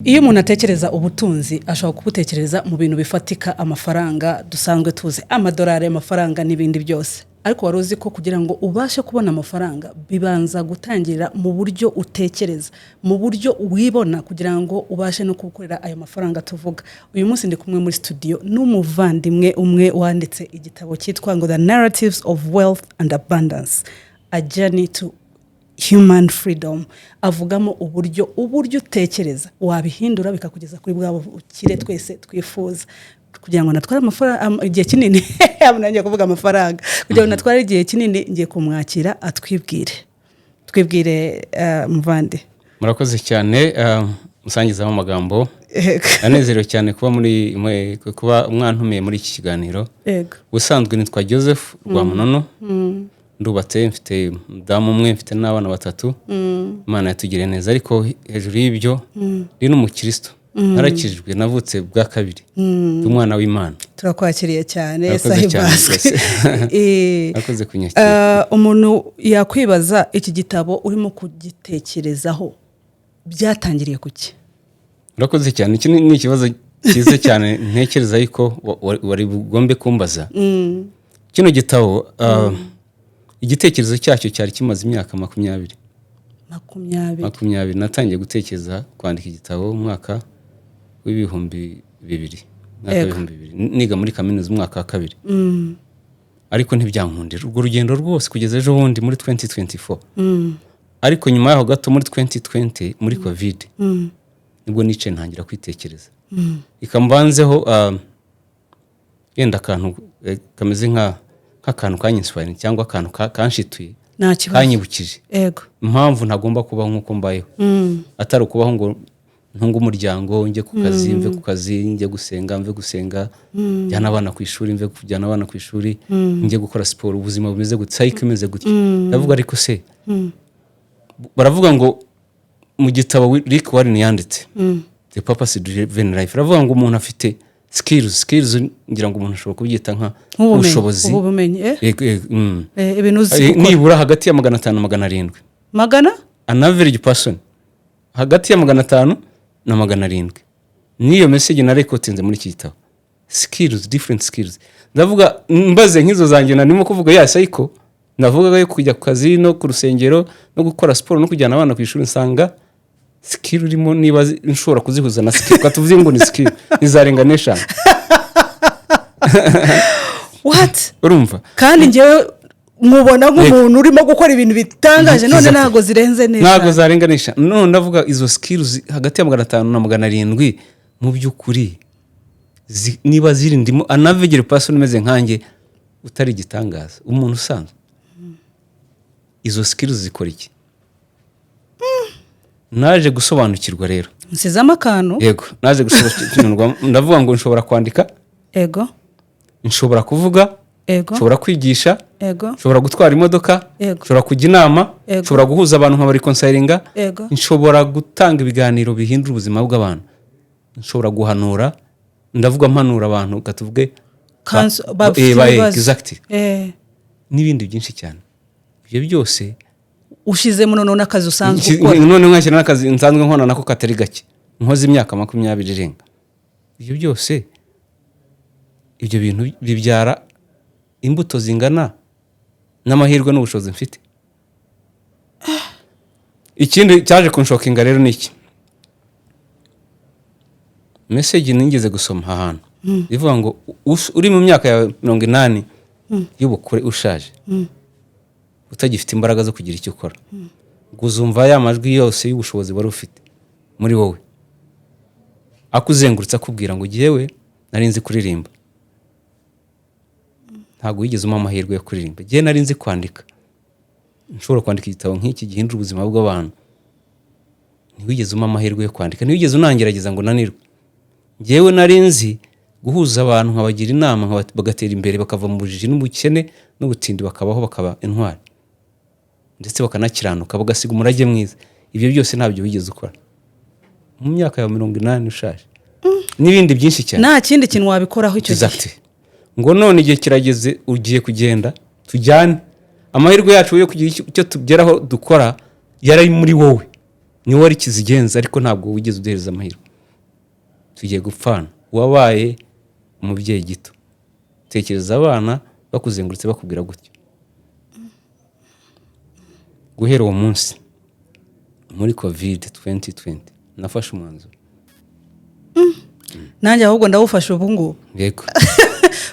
Iyo umuntu atekereza ubutunzi, ashobora kubutekereza mu bintu bifatika, amafaranga dusanzwe tuzi, amadolari, amafaranga n'ibindi byose. Ariko wari uzi ko kugira ngo ubashe kubona amafaranga bibanza gutangirira mu buryo utekereza, mu buryo wibona, kugira ngo ubashe no gukorera ayo mafaranga tuvuga? Uyu munsi ndi kumwe muri studio n'umuvandimwe umwe wanditse igitabo cyitwa ngo "The Narratives of Wealth and Abundance: A Journey to Human Freedom". Avugamo uburyo utekereza wabihindura bikakugeza kuri bwa bukire twese twifuza. Kugira ngo natware amafaranga igihe kinini, nanjye kuvuga amafaranga, kugira ngo natware igihe kinini, ngiye kumwakira atwibwire. Twibwire, muvandi. Murakoze cyane, musangiza w'amagambo. Anezerewe cyane kuba kuba mwantumiye muri iki kiganiro. Ubusanzwe nitwa Joseph Rwamunono, ndubatse, mfite umudamu umwe, mfite n'abana batatu. Imana yatugiriye neza. Ariko hejuru y'ibyo ndi n'umukristo, narakijijwe, navutse bwa kabiri, ndi umwana w'Imana. Turakwakiriye cyane. Murakoze cyane Sahibaswe. rwose. Murakoze kunyakira. Umuntu yakwibaza, iki gitabo urimo kugitekerezaho byatangiriye kuki? Murakoze cyane. Iki ni ikibazo cyiza cyane, ntekereza yuko wari bugombe kumbaza. Kino gitabo, igitekerezo cyacyo cyari kimaze imyaka 20. 20? 20. Natangiye gutekereza kwandika igitabo mu mwaka w'2000, mwaka w'2000, niga muri kaminuza umwaka wa kabiri, ariko ntibyankundira urwo rugendo rwose kugeza ejo bundi muri 2024. Ariko nyuma yaho gato, muri 2020, muri COVID, nibwo nicaye ntangira kwitekereza. Ikambanzeho yenda akantu kameze nk'akantu kanyinspire cyangwa akantu kanshituye, Nta kibazo. kanyibukije impamvu ntagomba kubaho nk'uko mbayeho, atari ukubaho ngo ntunge umuryango, njye ku kazi, mve ku kazi, njye gusenga, mve gusenga, njyana abana ku ishuri, mve kujyana abana ku ishuri, njye gukora siporo, ubuzima bumeze gutya, cycle imeze gutya. Ndavuga, ariko se baravuga ngo mu gitabo Rick Warren yanditse, The Purpose Driven Life, aravuga ngo umuntu afite skills. Skills ngira ngo umuntu ashobora kubyita nka Nk'ubumenyi. ubushobozi. Ubu bumenyi, eh? Yego. Ibintu uzi gukora. Nibura hagati ya 500 na 700. Magana? An average person hagati ya 500 na 700. N'iyo message narekotinze muri iki gitabo, skills, different skills. Ndavuga mbaze nk'izo zanjye narimo kuvuga, ya cycle navugaga yo kujya ku kazi no ku rusengero no gukora siporo no kujyana abana ku ishuri, nsanga skill urimo, niba nshobora kuzihuza na skill, reka tuvuge ngo ni skill, ntizarenga n'eshanu. What? Urumva? Kandi njyewe mubona nk'umuntu urimo gukora ibintu bitangaje, none ntabwo zirenze Ntabwo n'eshanu. zarenga n'eshanu. None ndavuga, izo skills hagati ya 500 na 700, mu by'ukuri niba ziri ndimo, an average person umeze nkanjye, utari igitangaza, umuntu usanzwe, izo skills zikora iki? Naje gusobanukirwa rero. Nsizemo akantu. Yego, naje gusobanukirwa. Ndavuga ngo nshobora kwandika, nshobora kuvuga, nshobora kwigisha, nshobora gutwara imodoka, nshobora kujya inama, nshobora guhuza abantu nkabareconcilinga, nshobora gutanga ibiganiro bihindura ubuzima bw'abantu, nshobora guhanura, ndavuga mpanura abantu katuvuge Bafite ibibazo. Exactly. N'ibindi byinshi cyane. Ibyo byose Ushizemo noneho n'akazi usanzwe ukora. None nkashyira n'akazi nsanzwe nkora, nako katari gake, nkoze imyaka 20 irenga. Ibyo byose, ibyo bintu bibyara imbuto zingana n'amahirwe n'ubushobozi mfite. Ikindi cyaje kunshockinga rero ni iki: message nigeze gusoma ahantu ivuga ngo uri mu myaka yawe 80 y'ubukure, ushaje, utagifite imbaraga zo kugira icyo ukora, ngo uzumva ya majwi yose y'ubushobozi wari ufite muri wowe akuzengurutse, akubwira ngo jyewe nari nzi kuririmba, ntabwo wigeze umpa amahirwe yo kuririmba. Jyewe nari nzi kwandika, nshobora kwandika igitabo nk'iki gihindura ubuzima bw'abantu, ntiwigeze umpa amahirwe yo kwandika, ntiwigeze unangerageza ngo unanirwe. Njyewe nari nzi guhuza abantu, nkabagira inama, bagatera imbere, bakava mu bujiji n'ubukene n'ubutindi, bakabaho, bakaba intwari, ndetse bakanakiranuka, bagasiga umurage mwiza. Ibyo byose ntabyo wigeze ukora mu myaka ya 80 ushaje, n'ibindi byinshi cyane. Nta kindi kintu wabikoraho icyo gihe. Exactly. Ngo none igihe kirageze, ugiye kugenda, tujyane amahirwe yacu yo kugira icyo tugeraho dukora yari muri wowe, niwe wari kizigenza, ariko ntabwo wigeze uduhereza amahirwe. Tugiye gupfana. Wabaye umubyeyi gito. Tekereza abana bakuzengurutse bakubwira gutyo. Guhera uwo munsi muri COVID 2020 nafashe umwanzuro. Nanjye ahubwo ndawufashe ubu ngubu. Yego.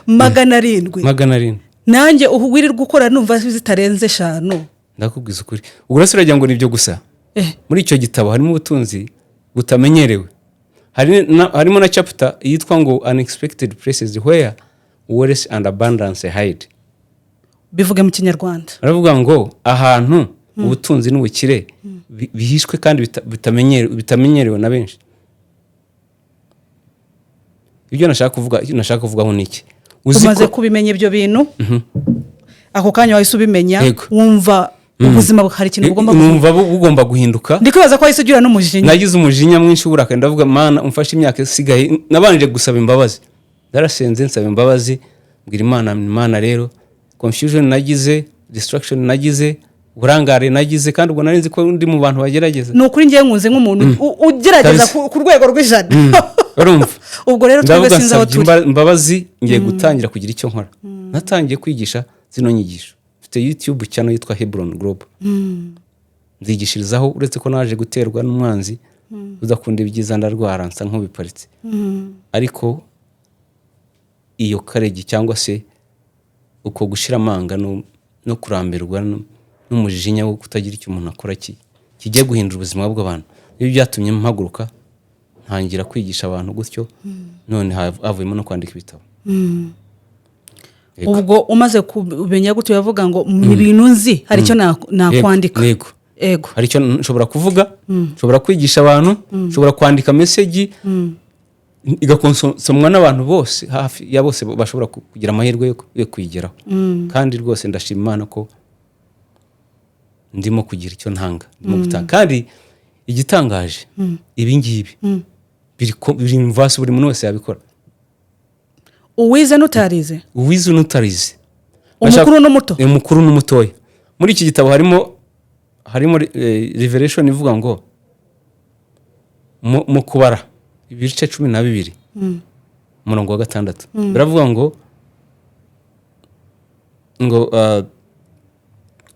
700? 700. Nanjye ubu wirirwa ukora numva zitarenze 5. Ndakubwiza ukuri, ubwo rero uragira ngo ni ibyo gusa. Muri icyo gitabo harimo ubutunzi butamenyerewe. Harimo na chapter yitwa ngo "Unexpected places where wealth and abundance hide". Bivuge mu Kinyarwanda. Baravuga ngo ahantu ubutunzi n'ubukire bihishwe kandi bitamenyerewe na benshi. Ibyo nashaka kuvuga, icyo nashaka kuvugaho ni iki? Uzi Umaze ko kubimenya ibyo bintu, ako kanya wahise ubimenya, Yego. wumva ubuzima hari ikintu bugomba guhinduka. Numva bugomba guhinduka. Ndi kwibaza ko wahise ugira n'umujinya. Nagize umujinya mwinshi w'uburakari. Ndavuga: "Mana, umfashe imyaka isigaye." Nabanje gusaba imbabazi, narasenze nsaba imbabazi, mbwira Imana: "Imana rero, confusion nagize, distraction nagize, uburangare nagize, kandi ubwo nari nzi ko ndi mu bantu bagerageza." Ni ukuri, ngewe nkunze nk'umuntu ugerageza Kabisa. ku rwego rw'ijana. Urumva? Ubwo rero twebwe Ndavuga: sinzi aho "Nsabye turi. imbabazi, ngiye gutangira kugira icyo nkora." Natangiye kwigisha zino nyigisho. Mfite YouTube channel yitwa Hebron Global, nzigishirizaho, uretse ko naje guterwa n'umwanzi udakunda ibyiza, ndarwara, nsa nk'ubiparitse. Ariko iyo courage cyangwa se uko gushira amanga no kurambirwa n'umujinya wo kutagira icyo umuntu akora kigiye guhindura ubuzima bw'abantu, nibyo byatumye mpaguruka ntangira kwigisha abantu gutyo. None havuyemo no kwandika ibitabo. Yego. Ubwo umaze kumenya gutyo, yavuga ngo mu bintu nzi hari icyo nakwandika. Yego. Ego. Hari icyo nshobora kuvuga, nshobora kwigisha abantu, nshobora kwandika message igakonsomwa n'abantu bose, hafi ya bose bashobora kugira amahirwe yo kuyigeraho. Kandi rwose ndashima Imana ko ndimo kugira icyo ntanga, ndimo gutanga. Kandi igitangaje, ibi ngibi biri universal, buri muntu wese yabikora. Uwize n'utarize? Uwize n'utarize. Umukuru n'umuto? Umukuru n'umutoya. Muri iki gitabo harimo revelation ivuga ngo mu Kubara ibice 12 umurongo wa 6, biravuga ngo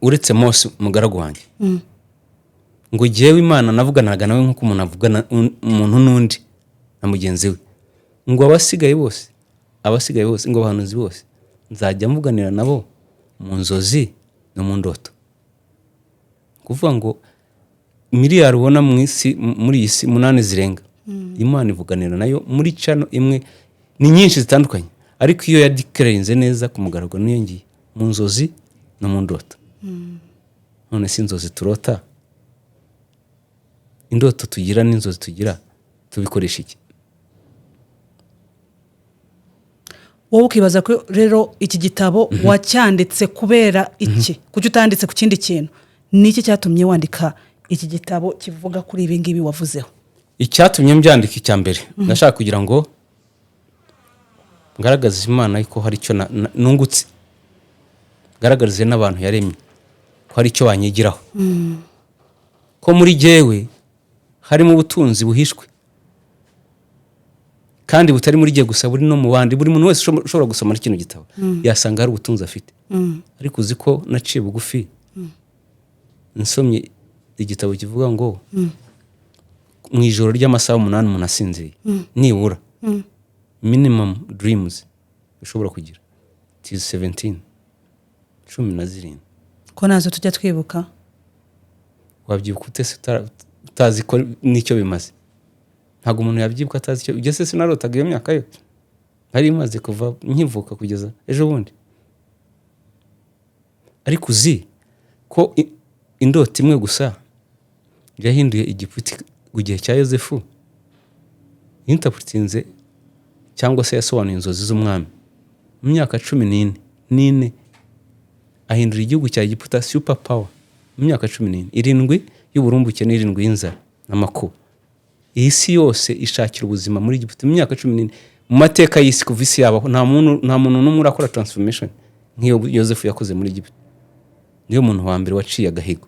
uretse Mose umugaragu wanjye, ngo jyewe Imana navuganaga nawe nk'uko umuntu avugana umuntu n'undi na mugenzi we, ngo abasigaye bose, ngo abahanuzi bose nzajya mvuganira nabo mu nzozi no mu ndoto. Kuvuga ngo miliyari ubona mu isi, muri iyi si 8 zirenga, Imana ivuganira nayo muri channel imwe? Ni nyinshi zitandukanye, ariko iyo yadeclarinze neza ku mugaragaro niyo ngiye mu nzozi no mu ndoto. None si inzozi turota, indoto tugira n'inzozi tugira, tubikoresha iki? Wowe ukibaza ko rero iki gitabo wacyanditse kubera iki? Kuki utanditse ku kindi kintu? Ni iki cyatumye wandika iki gitabo kivuga kuri ibi ngibi wavuzeho? Icyatumye mbyandika, icya mbere, ndashaka kugira ngo ngaragaze Imana ko hari icyo nungutse, ngaragarize n'abantu yaremye ko hari icyo banyigiraho, ko muri jyewe harimo ubutunzi buhishwe kandi butari muri jye gusa, buri no mu bandi. Buri muntu wese ushobora gusoma kino gitabo yasanga hari ubutunzi afite. Ariko uzi ko naciye bugufi nsomye igitabo kivuga ngo mu ijoro ry'amasaha 8 umuntu asinziriye, nibura minimum dreams ushobora kugira, it is 17, 17. Ko nazo tujya twibuka? Wabyibuka ute se utazi ko n'icyo bimaze? Ntabwo umuntu yabyibuka atazi icyo ugeze. Sinarotaga iyo myaka yose nari imaze kuva nkivuka kugeza ejo bundi. Ariko uzi ko indoto imwe gusa yahinduye Egiputa ku gihe cya Yosefu, yinterpretinze cyangwa se yasobanuye inzozi z'umwami mu myaka 14n'ine, ahindura igihugu cya Egiputa super power mu myaka 14, 7 y'uburumbuke n'7 y'inzara n'amakuba. Iyi si yose ishakira ubuzima muri Egiputa mu myaka 14. Mu mateka y'isi, kuva isi yabaho, nta muntu n'umwe urakora transformation nk'iyo Yosefu yakoze muri Egiputa. Niyo muntu wa mbere waciye agahigo,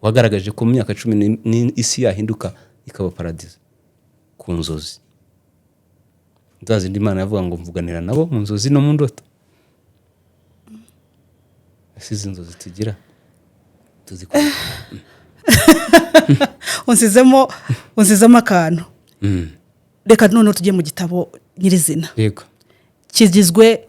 wagaragaje ko mu myaka 14 isi yahinduka ikaba paradizo ku nzozi. Za zindi Imana yavuga ngo mvuganira nabo mu nzozi no mu ndoto. Ese izi nzozi tugira tuzikora? Unsizemo akantu. Reka noneho tujye mu gitabo nyirizina. Yego. Kigizwe,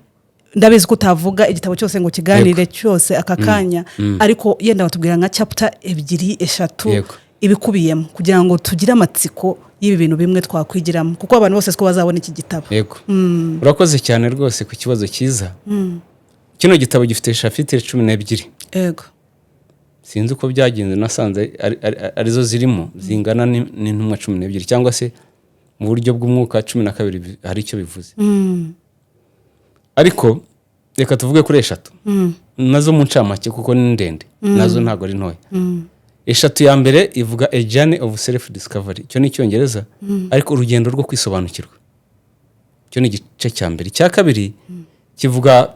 ndabizi ko utavuga igitabo cyose ngo kiganire cyose aka kanya, ariko yenda batubwira nka chapter ebyiri, eshatu, ibikubiyemo, kugira ngo tugire amatsiko y'ibi bintu bimwe twakwigiramo, kuko abantu bose siko bazabona iki gitabo. Yego, urakoze cyane rwose ku kibazo cyiza. Kino gitabo gifite chapitre 12. Sinzi uko byagenze, nasanze arizo zirimo zingana n'intumwa 12, cyangwa se mu buryo bw'umwuka 12, hari icyo bivuze. Ariko reka tuvuge kuri eshatu nazo mu ncamake, kuko ni ndende nazo, ntabwo ari ntoya. Eshatu ya mbere ivuga "A Journey of Self Discovery". Icyo ni Icyongereza, ariko urugendo rwo kwisobanukirwa. Icyo ni igice cya mbere. Icya kabiri kivuga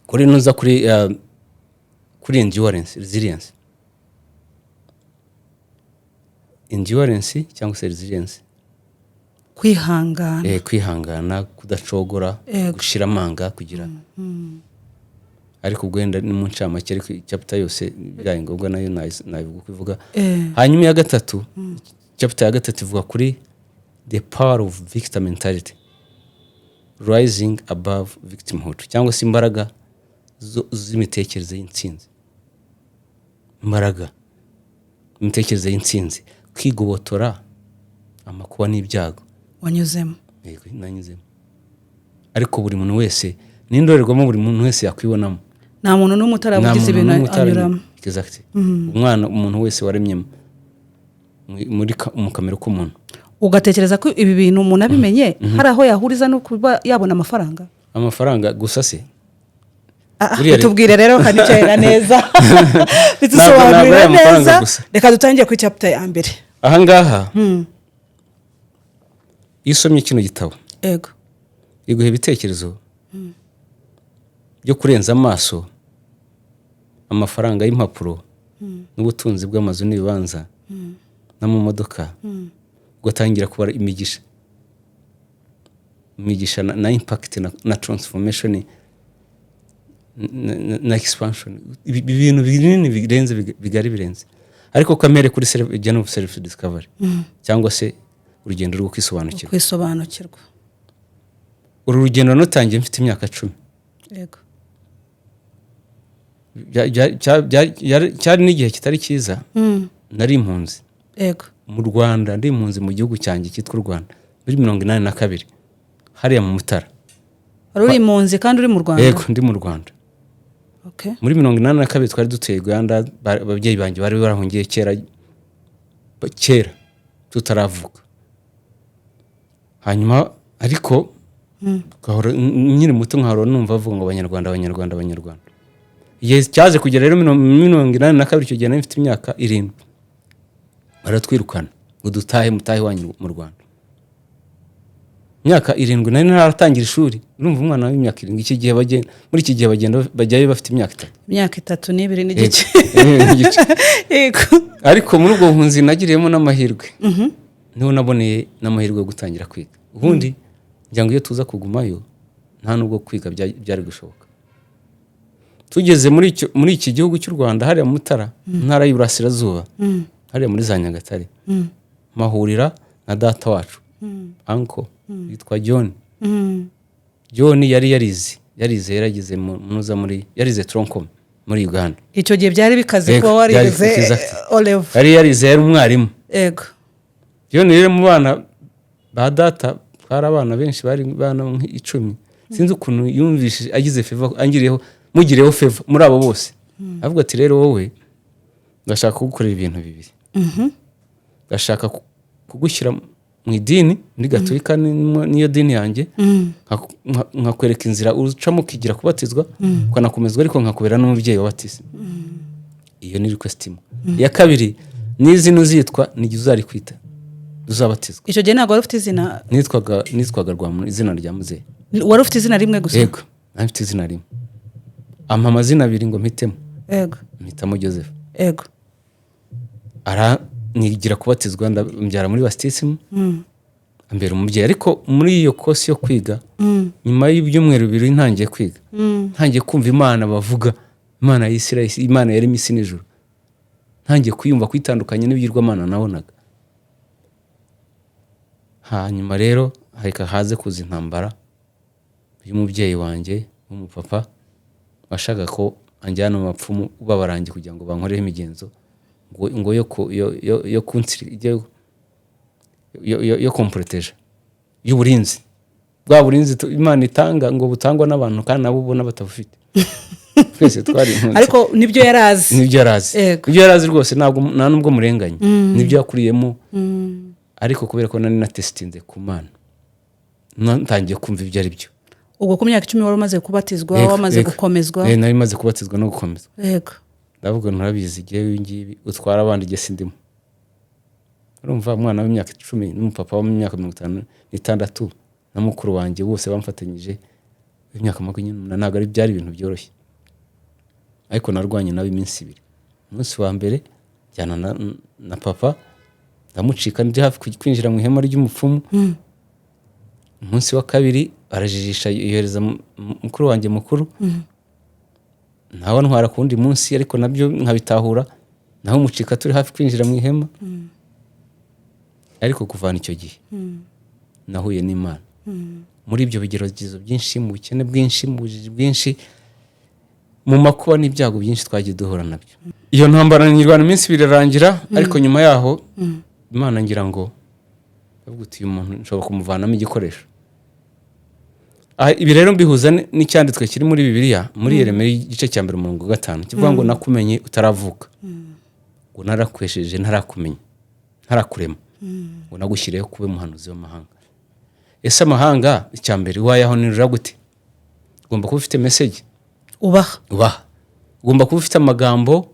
kuri nuza kuri endurance, resilience, endurance cyangwa se resilience. Kwihangana. Kwihangana, kudacogora, gushira amanga, kugira. Ariko ubwo wenda ni mu ncamake, ariko chapter yose bibaye ngombwa nayo nabivuga uko ivuga. Hanyuma iya gatatu, chapter ya gatatu ivuga kuri "The Power of Victor Mentality, Rising Above Victimhood", cyangwa se imbaraga z'imitekerereze y'intsinzi, imbaraga imitekerereze y'intsinzi, kwigobotora amakuba n'ibyago wanyuzemo. Yego, nanyuzemo, ariko buri muntu wese n'indorerwamo, buri muntu wese yakwibonamo. Nta muntu n'umwe Nta utarabugize muntu ibintu n'umwe utararemye. anyuramo. Exactly. Umwana, umuntu wese waremyemo mu kamero k'umuntu. Ugatekereza ko ibi bintu umuntu abimenye hari aho yahuriza no kuba yabona amafaranga? Amafaranga gusa se? Ah, ah, Buriya bitubwire rero, kanicyahera neza. Ntabwo Bitusobanurire ari amafaranga neza. gusa. Reka dutangire kuri chapter ya mbere. Ahangaha iyo usomye kino gitabo, iguha ibitekerezo byo kurenza amaso amafaranga y'impapuro n'ubutunzi bw'amazu n'ibibanza n'amamodoka, ugatangira kubara imigisha, imigisha na impact na transformation na expansion. Ibi bintu binini birenze, bigari birenze. Ariko kamere kuri journey of self discovery, cyangwa se urugendo rwo kwisobanukirwa. Kwisobanukirwa. Uru rugendo natangiye mfite imyaka 10. Cyari n'igihe kitari cyiza, nari impunzi mu Rwanda, ndi impunzi mu gihugu cyanjye cyitwa u Rwanda, muri 82, hariya mu Mutara. Wari uri impunzi kandi uri mu Rwanda? Yego, ndi mu Rwanda. Muri 82 twari dutuye Uganda. Ababyeyi banjye bari barahungiye kera kera tutaravuka. Hanyuma ariko nkiri muto nkahora numva bavuga ngo Abanyarwanda, Abanyarwanda, Abanyarwanda. Igihe cyaje kugera rero 82, icyo gihe nari mfite imyaka 7, baratwirukana ngo dutahe, mutahe iwanyu mu Rwanda. Imyaka 7, nari ntaratangira ishuri. Urumva umwana w'imyaka 7, iki gihe bagenda, muri iki gihe bagenda bajyayo bafite imyaka 3. Imyaka 3 n'ibiri n'igice. N'igice. Ariko muri ubwo buhunzi nagiriyemo n'amahirwe, niho naboneye n'amahirwe yo gutangira kwiga. Ubundi ngira ngo iyo tuza kugumayo nta nubwo kwiga byari gushoboka. Tugeze muri iki gihugu cy'u Rwanda, hariya mu Mutara, mu Ntara y'Iburasirazuba, hariya muri za Nyagatare, mpahurira na data wacu, uncle witwa John. John yari yarize yarageze munuza muri, yarize tronc commun muri Uganda. Icyo gihe byari bikaze Yego, kuba byari warize exactly. O level. Yari yarize, yari umwarimu. John rero, mu bana ba data twari abana benshi, bari bana nk'10. Sinzi ukuntu yumvishije agize favor, angiriyeho, mugiriyeho favor muri abo bose, avuga ati: "Rero wowe ndashaka kugukorera ibintu bibiri. Ndashaka kugushyira mu idini, muri Gatolika, niyo dini yanjye, nkakwereka inzira ucamo ukigira kubatizwa, ukanakomezwa, ariko nkakubera n'umubyeyi wabatizwa." Iyo ni request imwe. Iya kabiri: "N'izina uzitwa ni igihe uzarikwita, uzabatizwa." Icyo gihe ntabwo wari ufite izina? Nitwaga Rwamuntu, izina rya muzehe. Wari ufite izina rimwe gusa? Yego, nari mfite izina rimwe. Ampa amazina abiri ngo mpitemo. Mpitamo Joseph. Aranigira kubatizwa, mbyara muri batisimu. Ambera umubyeyi. Ariko muri iyo course yo kwiga, nyuma y'ibyumweru 2 ntangiye kwiga, ntangiye kumva Imana bavuga, Imana ya Isirayeli, Imana yaremye isi n'ijuru, ntangiye kuyumva, kwitandukanya n'ibigirwamana nabonaga. Hanyuma rero reka haze kuza intambara y'umubyeyi wanjye w'umupapa washakaga ko anjyana mu bapfumu babarangi kugira ngo bankoreho imigenzo ngo yo ku- yo yo yo kunsiri yo yo, yo, yo kumporoteja, y'uburinzi, bwa burinzi Imana itanga ngo butangwa n'abantu kandi nabo ubona batabufite. Twese twari impunzi. Ariko nibyo yari azi. Nibyo yari azi. Nibyo yari azi rwose, ntabwo nta nubwo murenganya, nibyo yakuriyemo. Ariko kubera ko nari natesitinze ku Mana, ntangiye kumva ibyo ari byo. Ubwo ku myaka 10 wari umaze kubatizwa? Yego, wamaze yego. gukomezwa? Eh, nari maze kubatizwa no gukomezwa. Ndavuga, nturabizi, igihe ibi ngibi utwara abandi, igihe sindimo. Urumva, umwana w'imyaka 10 n'umupapa w'imyaka 56 na mukuru wanjye bose bamfatanyije imyaka 28, ntabwo ari byari ibintu byoroshye. Ariko narwanye nawe iminsi 2. Umunsi wa mbere njyana na papa, ndamucika ndi hafi kwinjira mu ihema ry'umupfumu. Umunsi wa kabiri arajijisha, yohereza mukuru wanjye mukuru, nawe antwara ku wundi munsi, ariko nabyo nkabitahura, naho umucika turi hafi kwinjira mu ihema. Ariko kuvana icyo gihe nahuye n'Imana muri ibyo bigeragezo byinshi, mu bukene bwinshi, mu bujiji bwinshi, mu makuba n'ibyago byinshi twagiye duhura nabyo. Iyo ntambara nyirwana iminsi 2 irarangira. Ariko nyuma yaho Imana ngira ngo ndavuga uti uyu muntu nshobora kumuvanamo igikoresho. Aha, ibi rero mbihuza n'icyanditswe kiri muri Bibiliya, muri Yeremiya igice cya 1 umurongo wa 5, kivuga ngo nakumenye utaravuka, ngo narakwesheje ntarakumenya, ntarakurema, ngo nagushyiriyeho kuba umuhanuzi w'amahanga. Ese amahanga, icya mbere wayahonera gute? Ugomba kuba ufite message ubaha. Ubaha. Ugomba kuba ufite amagambo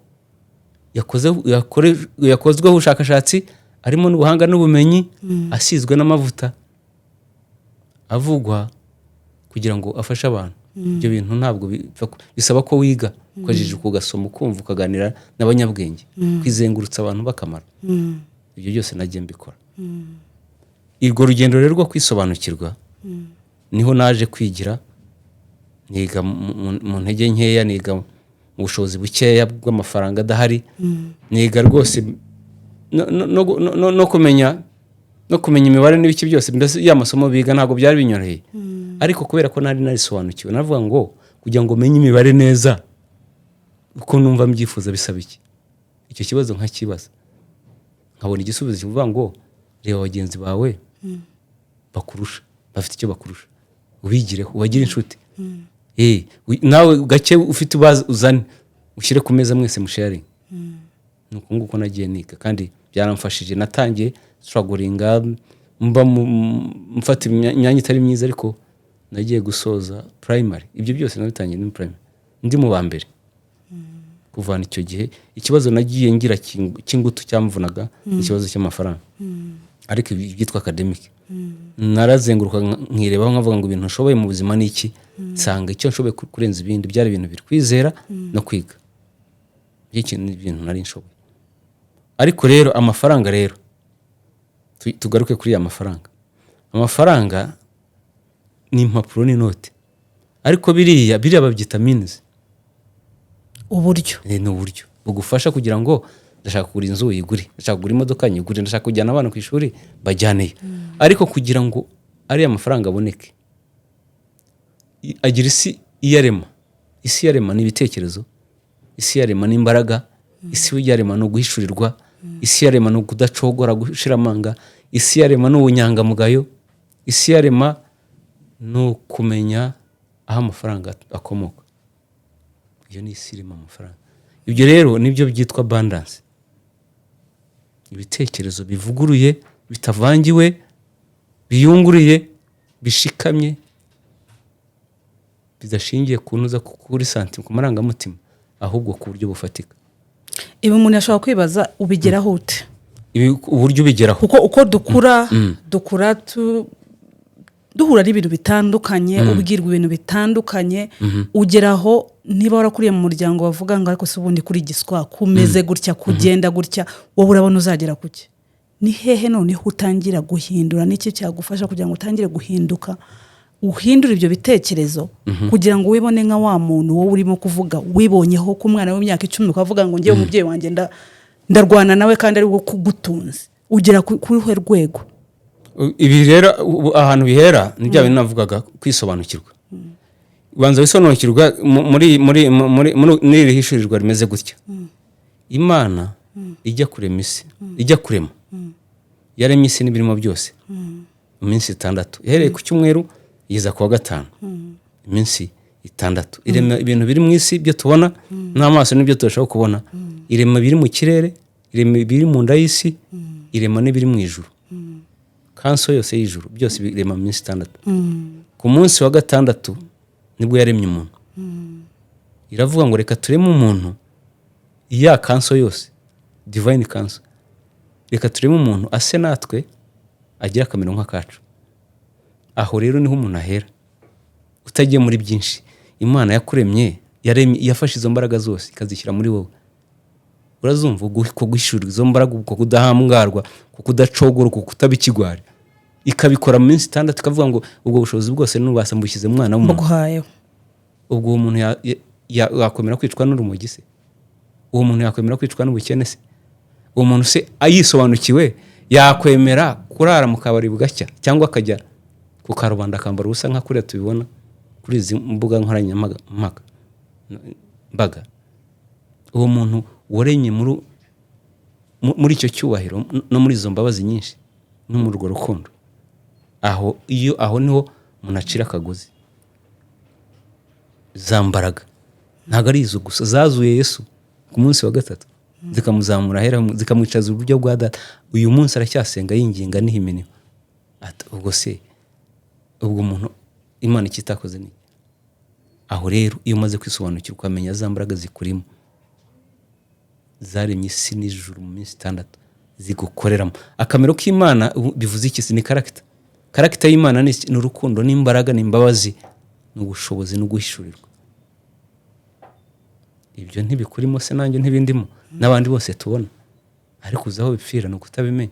yakozweho ubushakashatsi, arimo n'ubuhanga n'ubumenyi, asizwe n'amavuta, avugwa kugira ngo afashe abantu. Ibyo bintu ntabwo bisaba ko wiga, ukajijuka, ugasoma, ukumva, ukaganira n'abanyabwenge, kwizengurutsa abantu bakamara. Ibyo byose nagiye mbikora. Urwo rugendo rero rwo kwisobanukirwa niho naje kwigira, niga mu ntege nkeya, niga mu bushobozi bukeya bw'amafaranga adahari, niga rwose no kumenya imibare n'ibiki byose, mbese ya masomo biga ntabwo byari binyoroheye. Ariko kubera ko nari narisobanukiwe, navuga ngo kugira ngo menye imibare neza uko numva mbyifuza bisaba iki? Icyo kibazo nkakibaza, nkabona igisubizo kivuga ngo reba bagenzi bawe bakurusha, bafite icyo bakurusha, ubigireho, ubagire inshuti. Nawe gake ufite uzane ushyire ku meza, mwese musharinge. Ni uku nguko nagiye niga kandi byaramfashije. Natangiye strugglinga, mba mfata imyanya itari myiza, ariko nagiye gusoza primary, ibyo byose nabitangiye muri primary ndi mu ba mbere. Kuvana icyo gihe ikibazo nagiye ngira cy'ingutu cyamvunaga ni ikibazo cy'amafaranga. Ariko ibi byitwa academic, narazenguruka nkirebaho, nkavuga ngo ibintu nshoboye mu buzima ni iki? Nsanga icyo nshoboye kurenza ibindi byari ibintu biri kwizera no kwiga. Nicyo kintu, ibintu nari nshoboye. Ariko rero amafaranga rero, tugaruke kuri ya mafaranga. Amafaranga ni impapuro n'inote, ariko biriya babyita means. Uburyo. Ni uburyo bugufasha kugira ngo ndashaka kugura inzu uyigure, ndashaka kugura imodoka nyigure, ndashaka kujyana abana ku ishuri bajyaneyo. Ariko kugira ngo ariya mafaranga aboneke, agira isi iyarema. Isi iyarema ni ibitekerezo, isi iyarema ni imbaraga, isi iyarema ni uguhishurirwa, isi iyarema ni ukudacogora, gushira amanga, isi iyarema ni ubunyangamugayo, isi iyarema ni ukumenya aho amafaranga akomoka. Iyo ni isi irema amafaranga. Ibyo rero nibyo byitwa abundance: ibitekerezo bivuguruye, bitavangiwe, biyunguruye, bishikamye, bidashingiye ku ntuza, kuri santi, ku marangamutima, ahubwo ku buryo bufatika. Ibi umuntu ashobora kwibaza, ubigeraho ute? Ibi uburyo ubigeraho? Kuko uko dukura, dukura duhura n'ibintu bitandukanye, ubwirwa ibintu bitandukanye. Ugeraho niba warakuriye mu muryango bavuga ngo ariko se ubundi kuri giswa kumeze gutya, kugenda gutya, wowe urabona uzagera kuki? Ni hehe noneho utangira guhindura? N'iki cyagufasha kugira ngo utangire guhinduka, uhindure ibyo bitekerezo, kugira ngo wibone nka wa muntu wowe urimo kuvuga wibonyeho ko umwana w'imyaka 10 ukavuga ngo: "Ngewe umubyeyi wanjye ndarwana nawe kandi ari wo kugutunze"? Ugera kuri ruhe rwego? Ibi rero, ubu ahantu bihera ni bya bintu navugaga, kwisobanukirwa. Ubanza wisobanukirwa muri iri hishurirwa rimeze gutya: Imana ijya kurema isi, ijya kurema, yaremye isi n'ibirimo byose mu minsi 6. Ihereye ku cyumweru igeza ku wa gatanu, iminsi 6, irema ibintu biri mu isi, ibyo tubona n'amaso n'ibyo tudashobora kubona, irema ibiri mu kirere, irema ibiri mu nda y'isi, irema n'ibiri mu ijuru, council yose y'ijuru, byose birema mu minsi 6. Ku munsi wa gatandatu nibwo yaremye umuntu. Iravuga ngo: "Reka tureme umuntu." Ya council yose, divine council, reka tureme umuntu ase natwe, agire akamero nk'akacu. Aho rero niho umuntu ahera. Utagiye muri byinshi, Imana yakuremye, yaremye, yafashe izo mbaraga zose ikazishyira muri wowe. Urazumva uko guhishurirwa izo mbaraga, uko kudahangarwa, uko kudacogora, uko kutaba ikigwari, ikabikora mu minsi 6, ikavuga ngo: "Ubwo bushobozi bwose n'ububasha mbushyize mu mwana w'umuntu." Mbuguhayeho. Ubwo uwo muntu yakwemera kwicwa n'urumogi se? Uwo muntu yakwemera kwicwa n'ubukene se? Uwo muntu se ayisobanukiwe yakwemera kurara mu kabari bugacya, cyangwa akajya ku karubanda akambara ubusa nka kuriya tubibona kuri izi mbuga nkoranyambaga mbaga? Uwo muntu waremye muri icyo cyubahiro no muri izo mbabazi nyinshi no muri urwo rukundo, aho iyo aho niho umuntu acira akagozi. Za mbaraga ntabwo ari izo gusa zazuye Yesu ku munsi wa gatatu, zikamuzamura ahera, zikamwicaza iburyo bwa Data. Uyu munsi aracyasenga, yinginga n'ihimeniho. Ati: "Ubwo se ubwo umuntu Imana icyo itakoze ni iki?" Aho rero, iyo umaze kwisobanukirwa, ukamenya za mbaraga zikurimo zaremye isi n'ijuru mu minsi 6, zigukoreramo akamero k'Imana. Ubu bivuze iki? Ni character. Character y'Imana ni iki? Ni urukundo, ni imbaraga, ni imbabazi, ni ubushobozi, ni uguhishurirwa. Ibyo ntibikurimo se? Nanjye ntibindimo, n'abandi bose tubona. Ariko uzi aho bipfira? Ni ukutabimenya.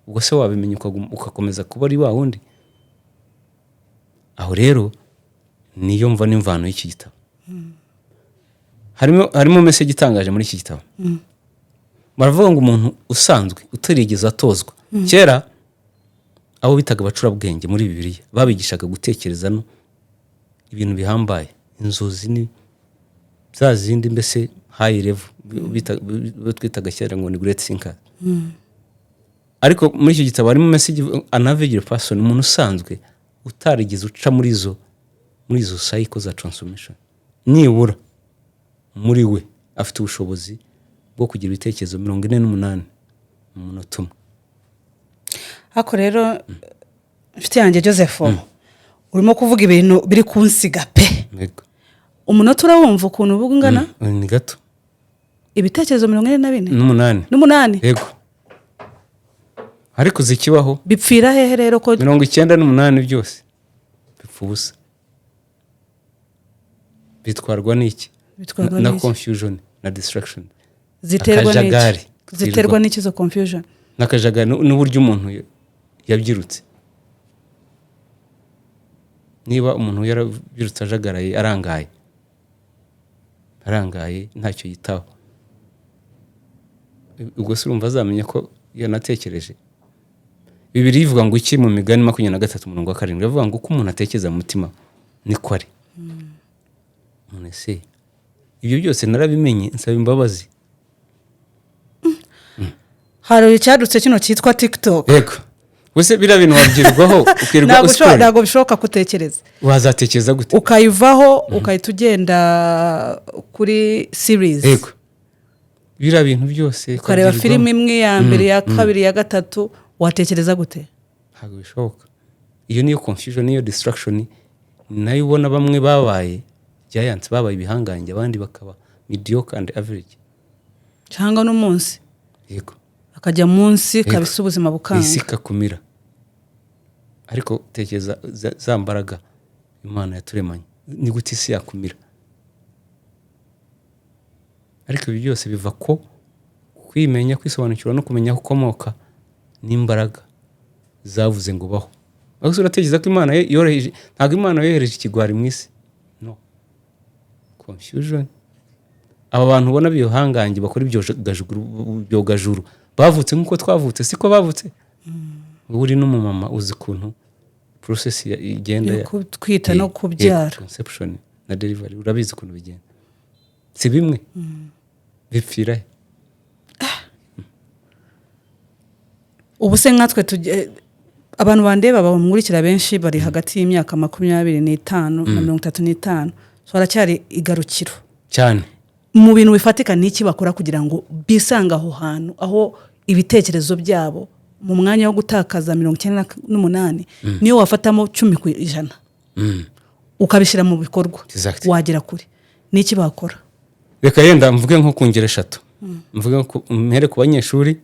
Ubwo se wabimenya ugakomeza kuba ari wa wundi? Aho rero niyo mva n'imvano y'iki gitabo. Harimo message itangaje muri iki gitabo. Baravuga ngo umuntu usanzwe utarigeze atozwa, kera abo bitaga abacurabwenge muri Bibiliya babigishaga gutekereza no ibintu bihambaye, inzozi ni za zindi, mbese high level, bo twitaga kera ngo ni great thinker. Ariko muri icyo gitabo harimo message: an average person, umuntu usanzwe utarigeze uca muri izo cycle za transformation, nibura muri we afite ubushobozi bwo kugira ibitekerezo 48 mu munota umwe. Ariko rero, inshuti yanjye Joseph, urimo kuvuga ibintu biri kunsiga pe. Yego. Umunota urawumva ukuntu uba ungana? Ni gato. Ibitekerezo 44? N'umunani. N'umunani. Yego, ariko uzi ikibaho? Bipfira hehe rero ko 98 byose bipfa ubusa. Bitwarwa n'iki? Bitwarwa Na n'iki? confusion na distraction. Ziterwa Akajagari. n'iki? Ziterwa n'iki izo confusion? N'akajagari n'uburyo umuntu yabyirutse. Niba umuntu yarabyirutse ajagaraye, arangaye, arangaye, ntacyo yitaho, ubwo se urumva azamenya ko yanatekereje? Bibiri ivuga ngo iki mu Migani 23 umurongo wa 7? Iravuga ngo: "Uko umuntu atekereza mu mutima niko ari." None se ibyo byose narabimenye, nsaba imbabazi. Hari icyadutse kino cyitwa TikTok. Yego, ubuse biriya bintu wabyirirwaho, ukirirwa Ntabwo ushobora, uscrolling? ntabwo bishoboka kutekereza. Wazatekereza gute? Ukayivaho, ukahita ugenda kuri series. Yego, biriya bintu byose ukareba ukabyirirwaho. Filime imwe ya mbere, ya kabiri, ya gatatu, watekereza gute? Ntabwo bishoboka. Iyo niyo confusion, niyo distraction, ni nayo ubona bamwe babaye giants, babaye ibihangange, abandi bakaba mediocre and average. Cyangwa n'umunsi akajya munsi kabisa, ubuzima bukanga. Isi ikakumira. Ariko tekereza za mbaraga Imana yaturemanye, ni gute isi yakumira? Ariko ibi byose biva ko kwimenya, kwisobanukirwa no kumenya aho ukomoka. N'imbaraga zavuze ngo baho. Ariko se uratekereza ko Imana yoroheje? Ntabwo Imana yohereje ikigwari mu isi. No confusion. Aba bantu ubona bihangange bakora ibyogajuru bavutse nk'uko twavutse, siko bavutse? Wowe uri n'umumama, uzi ukuntu process igenda Yo gutwita no kubyara. Conception na delivery, urabizi ukuntu bigenda. Si bimwe? Bipfira he? Ubu se nkatwe abantu bandeba, bamurikira benshi bari hagati y'imyaka 25 na 35, so haracyari igarukiro Cyane. Mu bintu bifatika, ni iki bakora kugira ngo bisange aho hantu, aho ibitekerezo byabo, mu mwanya wo gutakaza 98, niyo wafatamo 10% ukabishyira mu bikorwa, wagera kure? Ni iki bakora? Reka yenda mvuge nko ku ngero eshatu. Mvuge mpere ku banyeshuri,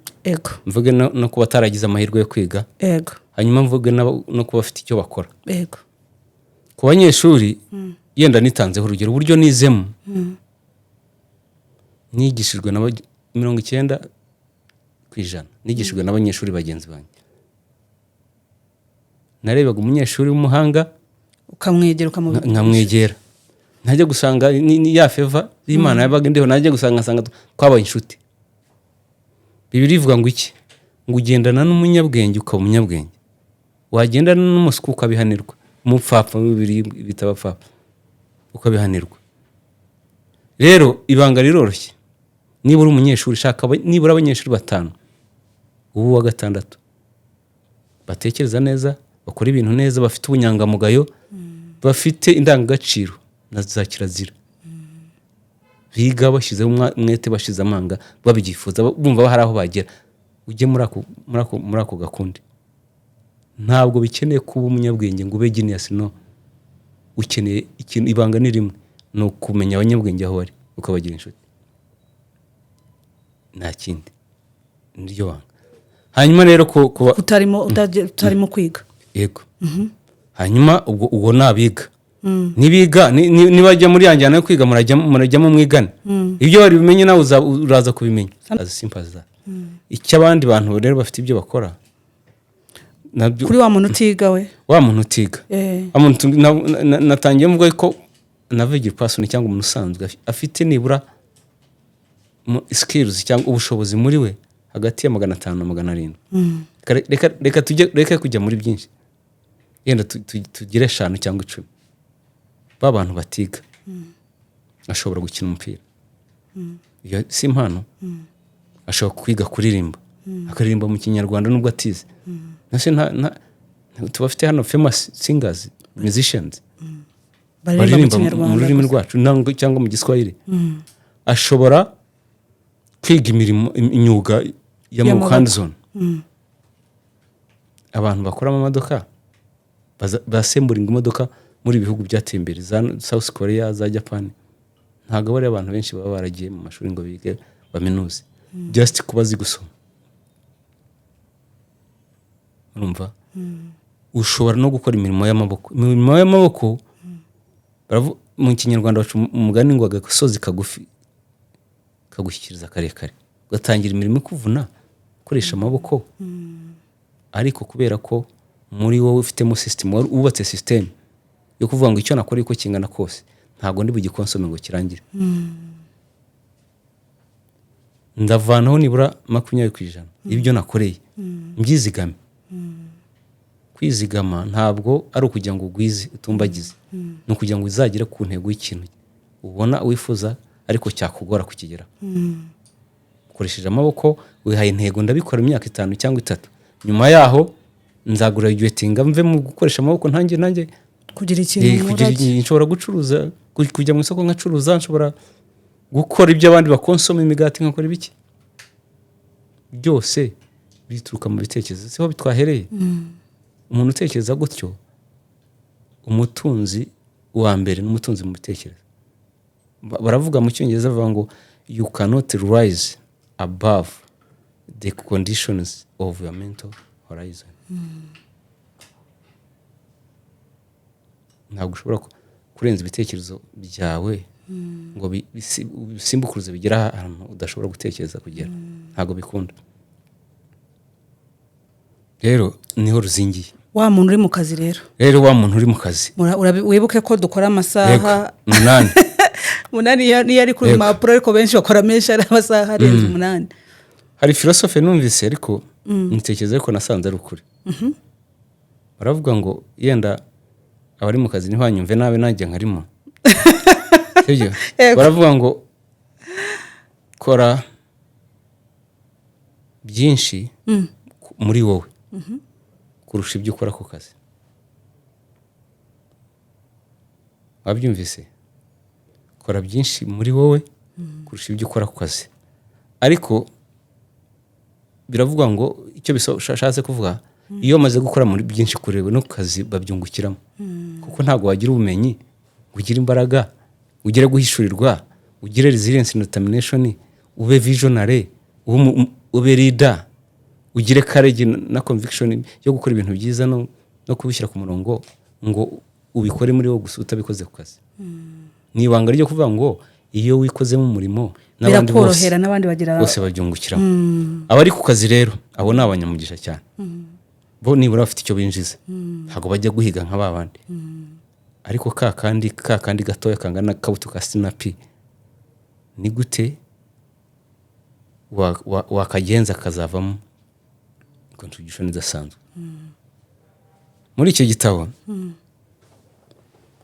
mvuge no ku bataragize amahirwe yo kwiga, hanyuma mvuge no ku bafite icyo bakora. Ku banyeshuri, yenda nitanzeho urugero, uburyo nizemo, nigishijwe na 90% nigishijwe n'abanyeshuri bagenzi banjye. Narebaga umunyeshuri w'umuhanga, ukamwegera, ukamubwira. Nkamwegera, ntajya gusanga ni ya favor y'Imana yabaga indiho, najya gusanga ngasanga twabaye inshuti. Bibiliya ivuga ngo iki? Ngo ugendana n'umunyabwenge ukaba umunyabwenge, wagendana n'umuswa ukabihanirwa, umupfapfa, bibiri bita abapfapfa, ukabihanirwa. Rero ibanga riroroshye. Niba uri umunyeshuri, shaka nibura abanyeshuri batanu, ubu uwa gatandatu, batekereza neza, bakora ibintu neza, bafite ubunyangamugayo, bafite indangagaciro na za kirazira, biga bashyizeho umwete, bashize amanga, babyifuza, bumva hari aho bagera. Ujye muri ako gakundi. Ntabwo bikeneye kuba umunyabwenge ngo ube genius, no. Ukeneye ikintu, ibanga ni rimwe, ni ukumenya abanyabwenge aho bari, ukabagira inshuti, nta kindi, niryo banga. Hanyuma rero kuba utarimo kwiga. Yego. Hanyuma ubwo nabiga, nibiga, nibajya muri ya njyana yo kwiga, murajyamo mwigane. Ibyo wari bimenye nawe uraza kubimenya, as simple as that. Icyo abandi bantu rero bafite ibyo bakora nabyo. Kuri wa muntu utiga we? Wa muntu utiga, wa muntu natangiye mvuga ko navigira person cyangwa umuntu usanzwe afite nibura skills cyangwa ubushobozi muri we hagati ya 500 na 700. Reka tujye, reka kujya muri byinshi, yenda tugire eshanu cyangwa 10. Ba bantu batiga ashobora gukina umupira, iyo si impano? Ashobora kwiga kuririmba, akaririmba mu Kinyarwanda nubwo atize. Nase tubafite hano famous singers, musicians baririmba mu baririmba mu Kinyarwanda rurimi gusa. rwacu cyangwa mu Giswahili. Ashobora kwiga imirimo, imyuga y'amaboko, Y'amaboko. hands-on. Abantu bakora amamodoka, basemburinga imodoka muri ibihugu byateye imbere, za South Korea, za Japan, ntabwo bari abantu benshi baba baragiye mu mashuri ngo bige baminuze, just kuba azi gusoma. Urumva, ushobora no gukora imirimo y'amaboko. Imirimo y'amaboko, mu Kinyarwanda baca umugani ngo agasozi kagufi kagushyikiriza karekare. Ugatangira imirimo ikuvuna, ukoresha amaboko, ariko kubera ko muri wowe ufitemo sisitemu, wari wubatse sisitemu yo kuvuga ngo icyo nakora uko kingana kose ntabwo ndi bugikonsome ngo kirangire, ndavanaho nibura 20% ibyo nakoreye mbyizigame. Kwizigama ntabwo ari ukugira ngo ugwize utumbagize, ni ukugira ngo uzagere ku ntego y'ikintu ubona wifuza ariko cyakugora kukigeraho. Ukoresheje amaboko, wihaye intego: ndabikora imyaka 5 cyangwa 3, nyuma yaho nzagura graduatinga, mve mu gukoresha amaboko, ntange kugira ikintu kugira nkora. Nshobora gucuruza, kujya mu isoko nkacuruza, nshobora gukora ibyo abandi bakonsoma, imigati, nkakora ibiki. Byose bituruka mu bitekerezo, siho twahereye? Umuntu utekereza gutyo, umutunzi wa mbere n'umutunzi mu bitekerezo. Baravuga mu Cyongereza, bavuga ngo "You cannot rise above the conditions of your mental horizon." Ntabwo ushobora kurenza ibitekerezo byawe ngo bisimbukuruze bigere ahantu udashobora gutekereza kugera, ntabwo bikunda. Rero niho ruzingiye. Wa muntu uri mu kazi rero. Rero wa muntu uri mu kazi. Wibuke ko dukora amasaha 8. 8, niyo ari kuri mpapuro, ariko benshi bakora menshi, ari amasaha arenze 8. Hari philosophe numvise, ariko nitekereza, ariko nasanze ari ukuri. Baravuga ngo, yenda abari mu kazi ntibanyumve nabi, nanjye nkarimo, sibyo? Yego. Baravuga ngo kora byinshi muri wowe kurusha ibyo ukora ku kazi. Wabyumvise? Kora byinshi muri wowe kurusha ibyo ukora ku kazi. Ariko biravuga ngo icyo bishatse kuvuga, iyo umaze gukora muri byinshi kureba no ku kazi babyungukiramo, kuko ntabwo wagira ubumenyi ngo ugire imbaraga, ugire guhishurirwa, ugire resilience and determination, ube visionary, ube leader, ugire courage na conviction yo gukora ibintu byiza no kubishyira ku murongo, ngo ubikore muri wowe gusa utabikoze ku kazi. Ni ibanga ryo kuvuga ngo iyo wikozemo umurimo, n'abandi bose Birakorohera, n'abandi bagira bose babyungukiramo. Abari ku kazi rero, abo ni abanyamugisha cyane. Bo nibura bafite icyo binjiza, ntabwo bajya guhiga nka ba bandi. Ariko ka kandi gatoya kangana n'akabuto ka sinapi, ni gute wakagenza kazavamo contribution idasanzwe? Muri icyo gitabo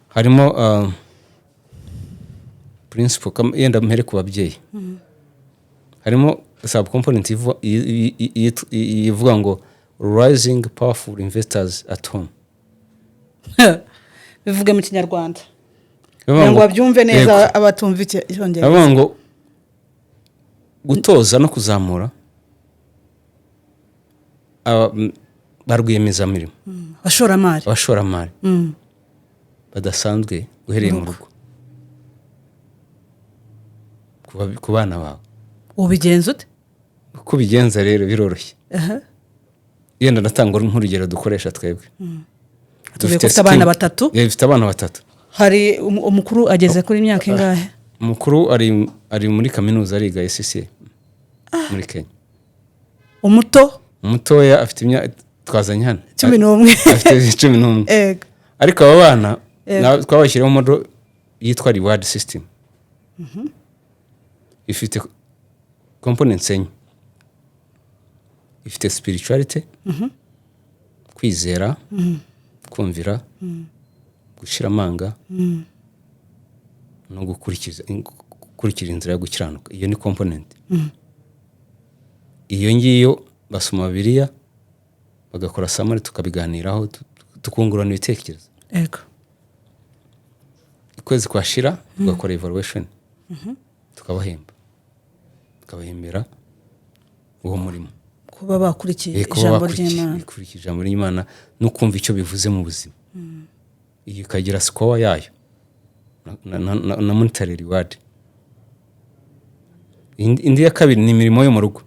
harimo principle yenda mpere ku babyeyi. Harimo sub component ivuga ngo "Rising powerful investors at home". Bivuge mu Kinyarwanda Bivuga kugira ngo babyumve neza, abatumva Icyongereza. Bavuga ngo gutoza no kuzamura ba rwiyemezamirimo, abashoramari, abashoramari badasanzwe uhereye mu rugo, ku bana bawe. Ubigenza ute? Uko ubigenza rero biroroshye. Yenda ndatanga nk'urugero dukoresha twebwe. Tuvuye ko ufite abana Scheme. batatu. Yeah, dufite abana batatu. Hari umukuru ageze kuri myaka ingahe? Umukuru ari muri kaminuza, ariga ACCA muri Kenya. Umuto? Umutoya afite imyaka, twazanye hano, 11. Afite 11. Ariko aba bana twabashyiriyeho model yitwa reward system, ifite components enye. Ifite spirituality, kwizera, kumvira, gushira amanga no gukurikira inzira yo gukiranuka. Iyo ni component. Iyo ngiyo basoma Bibiliya, bagakora summary, tukabiganiraho, tukungurana ibitekerezo. Ukwezi kwashira tugakora evaluation, tukabahemba, tukabahembera uwo murimo. Kuba bakurikiye kuba ijambo ry'Imana. Bakurikiye ijambo ry'Imana no kumva icyo bivuze mu buzima. Iyo ikagira score yayo na monetary reward. Indi ya kabiri ni imirimo yo mu rugo.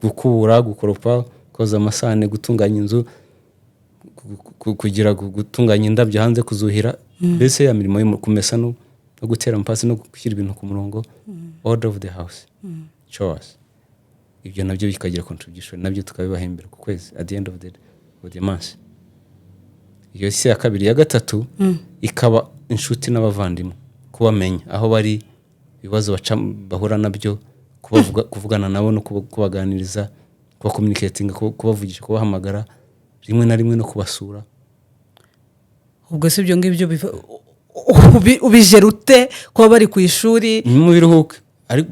Gukubura, gukoropa, koza amasahane, gutunganya inzu, kugira gutunganya indabyo hanze, kuzuhira, mbese ya mirimo yo kumesa no gutera amapasi no gushyira ibintu ku murongo, order of the house, chores. Ibyo nabyo bikagira contribution, nabyo tukabibahembera ku kwezi, at the end of the month. Iyo si iya kabiri. Iya gatatu ikaba inshuti n'abavandimwe, kubamenya aho bari, ibibazo bahura nabyo, kuvugana nabo no kubaganiriza, kubacommunicatinga, kubavugisha, kubahamagara rimwe na rimwe no kubasura. Ubwo si ibyo ngibyo ubijera ute kuba bari ku ishuri? Mu biruhuko, ariko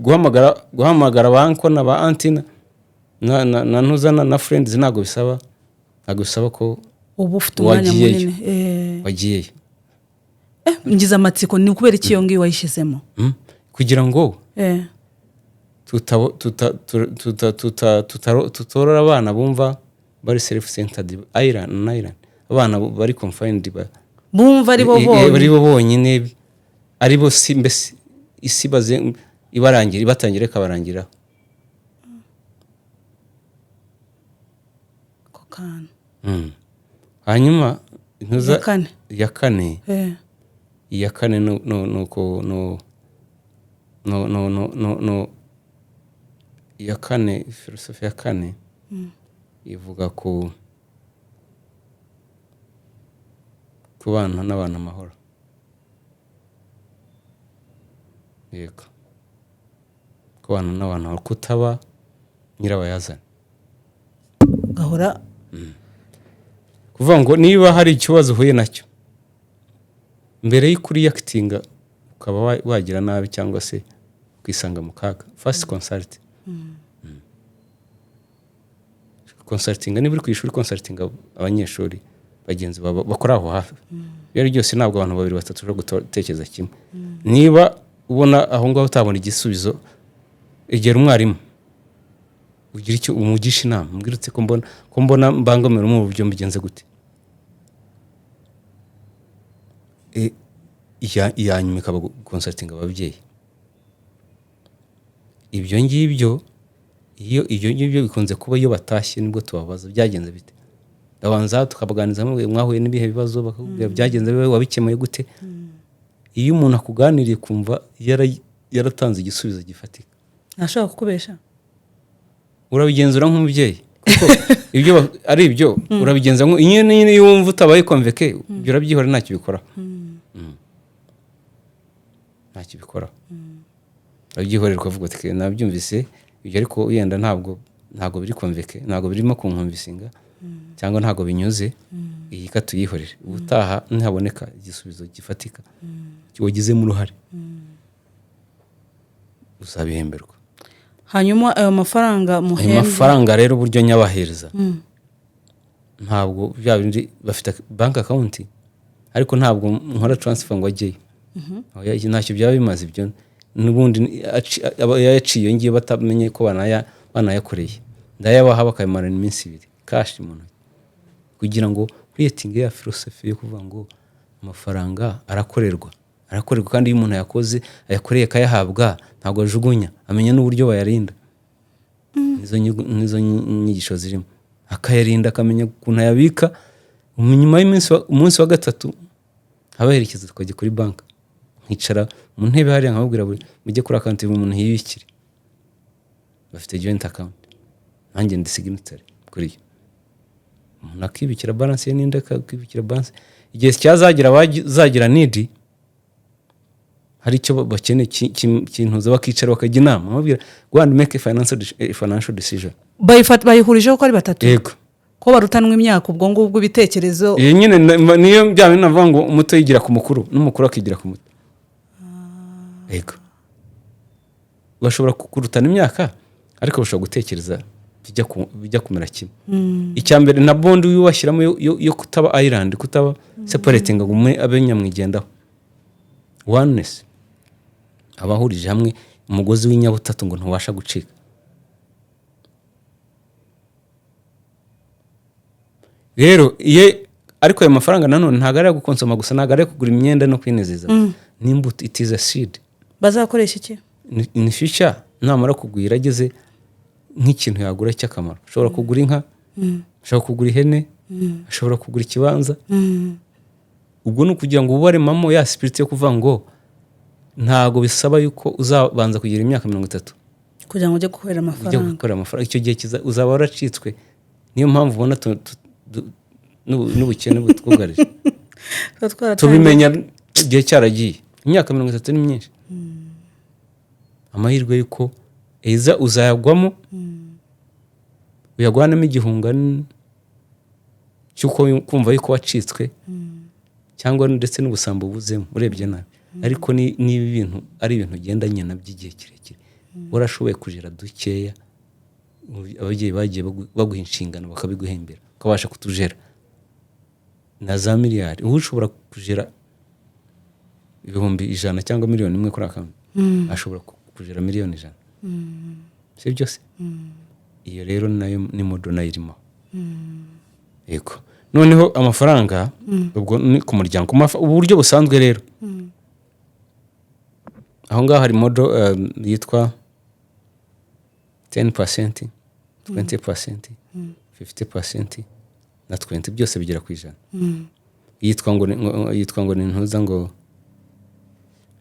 guhamagara ba uncle na ba aunty na ntuza na friends, ntabwo bisaba ko uba ufite umwanya wagiyeyo. munini. Wagiyeyo. Ngize amatsiko, ni ukubera iki iyo ngiyo wayishyizemo? Kugira ngo tutorora abana bumva bari self centered island island, abana bari confined bumva ari bo bari bonyine. Bo bonyine, ari bo si mbese isi baze ibarangira, ibatangira ikabarangiraho. Ako kantu. Hanyuma intuza Iya kane. Iya kane. Iya kane no no no no no no no no iya kane, filosofi ya kane. Ivuga ku kubana n'abantu amahoro. Yego, kubana n'abantu amahoro, kutaba nyirabayazana. Ugahora Kuvuga ngo niba hari ikibazo uhuye nacyo, mbere y'uko uriyakitinga ukaba wagira nabi cyangwa se ukisanga mu kaga, first consult. Consulting niba uri ku ishuri, consulting abanyeshuri bagenzi bawe bakora aho hafi. Ibyo ari byose, ntabwo abantu babiri batatu bashobora gutekereza kimwe. Niba ubona aho ngaho utabona igisubizo, egera umwarimu, ugira icyo umugisha inama, umbwire uti ko mbona mbangamira mu buryo, mbigenze gute? Iya nyuma ikaba consulting ababyeyi. Ibyo ngibyo, iyo ibyo ngibyo bikunze kuba iyo batashye, nibwo tubabaza byagenze bite. Ndabanza tukabaganiriza, mwahuye n'ibihe bibazo? Bakakubwira byagenze bite, wabikemuye gute? Iyo umuntu akuganiriye kumva yaratanze igisubizo gifatika. Ntashobora kukubesha. Urabigenzura nk'umubyeyi, kuko ibyo ari ibyo urabigenza nyine iyo wumva utabaye convaincu, ibyo urabyihora, ntacyo bikoraho. Ntacyo bikoraho, urabyihorera, ukavuga uti nabyumvise ibyo, ariko yenda ntabwo biri convaincu, ntabwo birimo kunconvincinga cyangwa ntabwo binyuze, iyi ka tuyihorere. Ubutaha nihaboneka igisubizo gifatika wagizemo uruhare, uzabihemberwa. Hanyuma ayo mafaranga Ayo muhembwa? mafaranga rero, uburyo nyabahereza, ntabwo bya bindi bafite bank account, ariko ntabwo nkora transfer ngo ajyeyo. Oya, ntacyo byaba bimaze ibyo. N'ubundi aba yayaciye iyo ngiyo batamenye ko banayakoreye. Ndayabaha bakayamarana iminsi 2 cash mu ntoki, kugira ngo creating ya philosophy yo kuvuga ngo amafaranga arakorerwa, arakorerwa, kandi iyo umuntu yakoze, ayakoreye akayahabwa, ntabwo ajugunya, amenya n'uburyo bayarinda. Nizo nyigisho zirimo, akayarinda, akamenya ukuntu ayabika. Nyuma y'iminsi umunsi wa gatatu abaherekeza tukajya kuri banki, nkicara mu ntebe hariya, nkababwira buri mujye kuri account y'umuntu yibikire. Bafite joint account, nanjye ndi signatory kuri yo. Umuntu akibikira balance ye, n'indi akibikira balance. Igihe cyazagira bazagira need, hari icyo bakeneye kintuza, bakicara bakajya inama, nkababwira go and make a financial decision. Bayihurijeho ko ari batatu? Yego. Ko barutanwa imyaka, ubwo ngubwo ibitekerezo? Iyi nyine niyo bya bindi navuga ngo umuto yigira ku mukuru n'umukuru akigira ku muto. Yego, bashobora kukurutana imyaka, ariko bashobora gutekereza bijya kumera kimwe. Icya mbere na bond washyiramo yo kutaba island, kutaba separating ngo umwe abe nyamwigendaho, oneness, abahurije hamwe umugozi w'inyabutatu ngo ntubasha gucika. Rero iyo ariko ayo mafaranga nanone ntabwo ari ayo gukonsoma gusa, ntabwo ari ayo kugura imyenda no kwinezeza, n'imbuto. It is a seed. Bazakoresha iki? Ni future. Namara kugwira, ageze nk'ikintu yagura cy'akamaro, ashobora kugura inka, ashobora kugura ihene, ashobora kugura ikibanza. Ubwo ni ukugira ngo ubaremamo ya spirit yo kuvuga ngo ntabwo bisaba yuko uzabanza kugira imyaka 30 kugira ngo ujye gukorera ujye amafaranga. gukorera amafaranga. Icyo gihe uzaba waracitswe. Niyo mpamvu ubona n'ubukene butwugarije. Tuba twaratangiye. Tubimenya igihe cyaragiye. Imyaka 30 ni myinshi. Amahirwe y'uko eza uzayagwamo, uyagwanemo igihunga cy'uko kumva yuko wacitswe, cyangwa ndetse n'ubusambo buzemo urebye nabi. Ariko niba ibintu ari ibintu ugendanye nabyo igihe kirekire, warashoboye kugera dukeya, ababyeyi bagiye baguha inshingano, bakabiguhembera, ukabasha kutujera na za miliyari, ubu ushobora kugera 100,000 cyangwa 1,000,000 kuri account, ashobora kugera 100,000,000, si byo se? Iyo rero nayo ni model, nayo irimo. Yego. Noneho amafaranga ubwo ni ku muryango. Uburyo busanzwe rero, aho ngaho hari model yitwa 10%, 20%, 50% na 20, byose bigera ku 100. Yitwa ngo ni ntuza ngo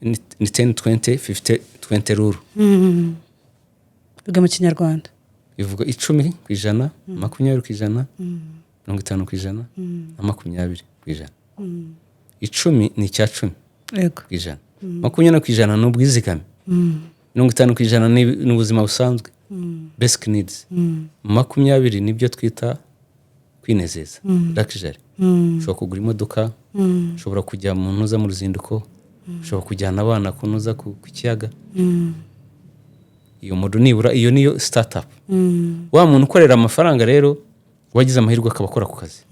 ni 10 20 50 20 rule. Biga mu Kinyarwanda. Bivuga 10%, 20%, 50% na 20%. 10 ni 1/10 ku ijana, 20% ni ubwizigame, 50% ni ubuzima busanzwe, basic needs, 20 nibyo twita kwinezeza, luxury. Ushobora kugura imodoka, ushobora kujya mu ntuza, mu ruzinduko, ushobora kujyana abana kunuza ku kiyaga. Iyo model nibura, iyo niyo startup. Wa muntu ukorera amafaranga rero, wagize amahirwe akaba akora ku kazi,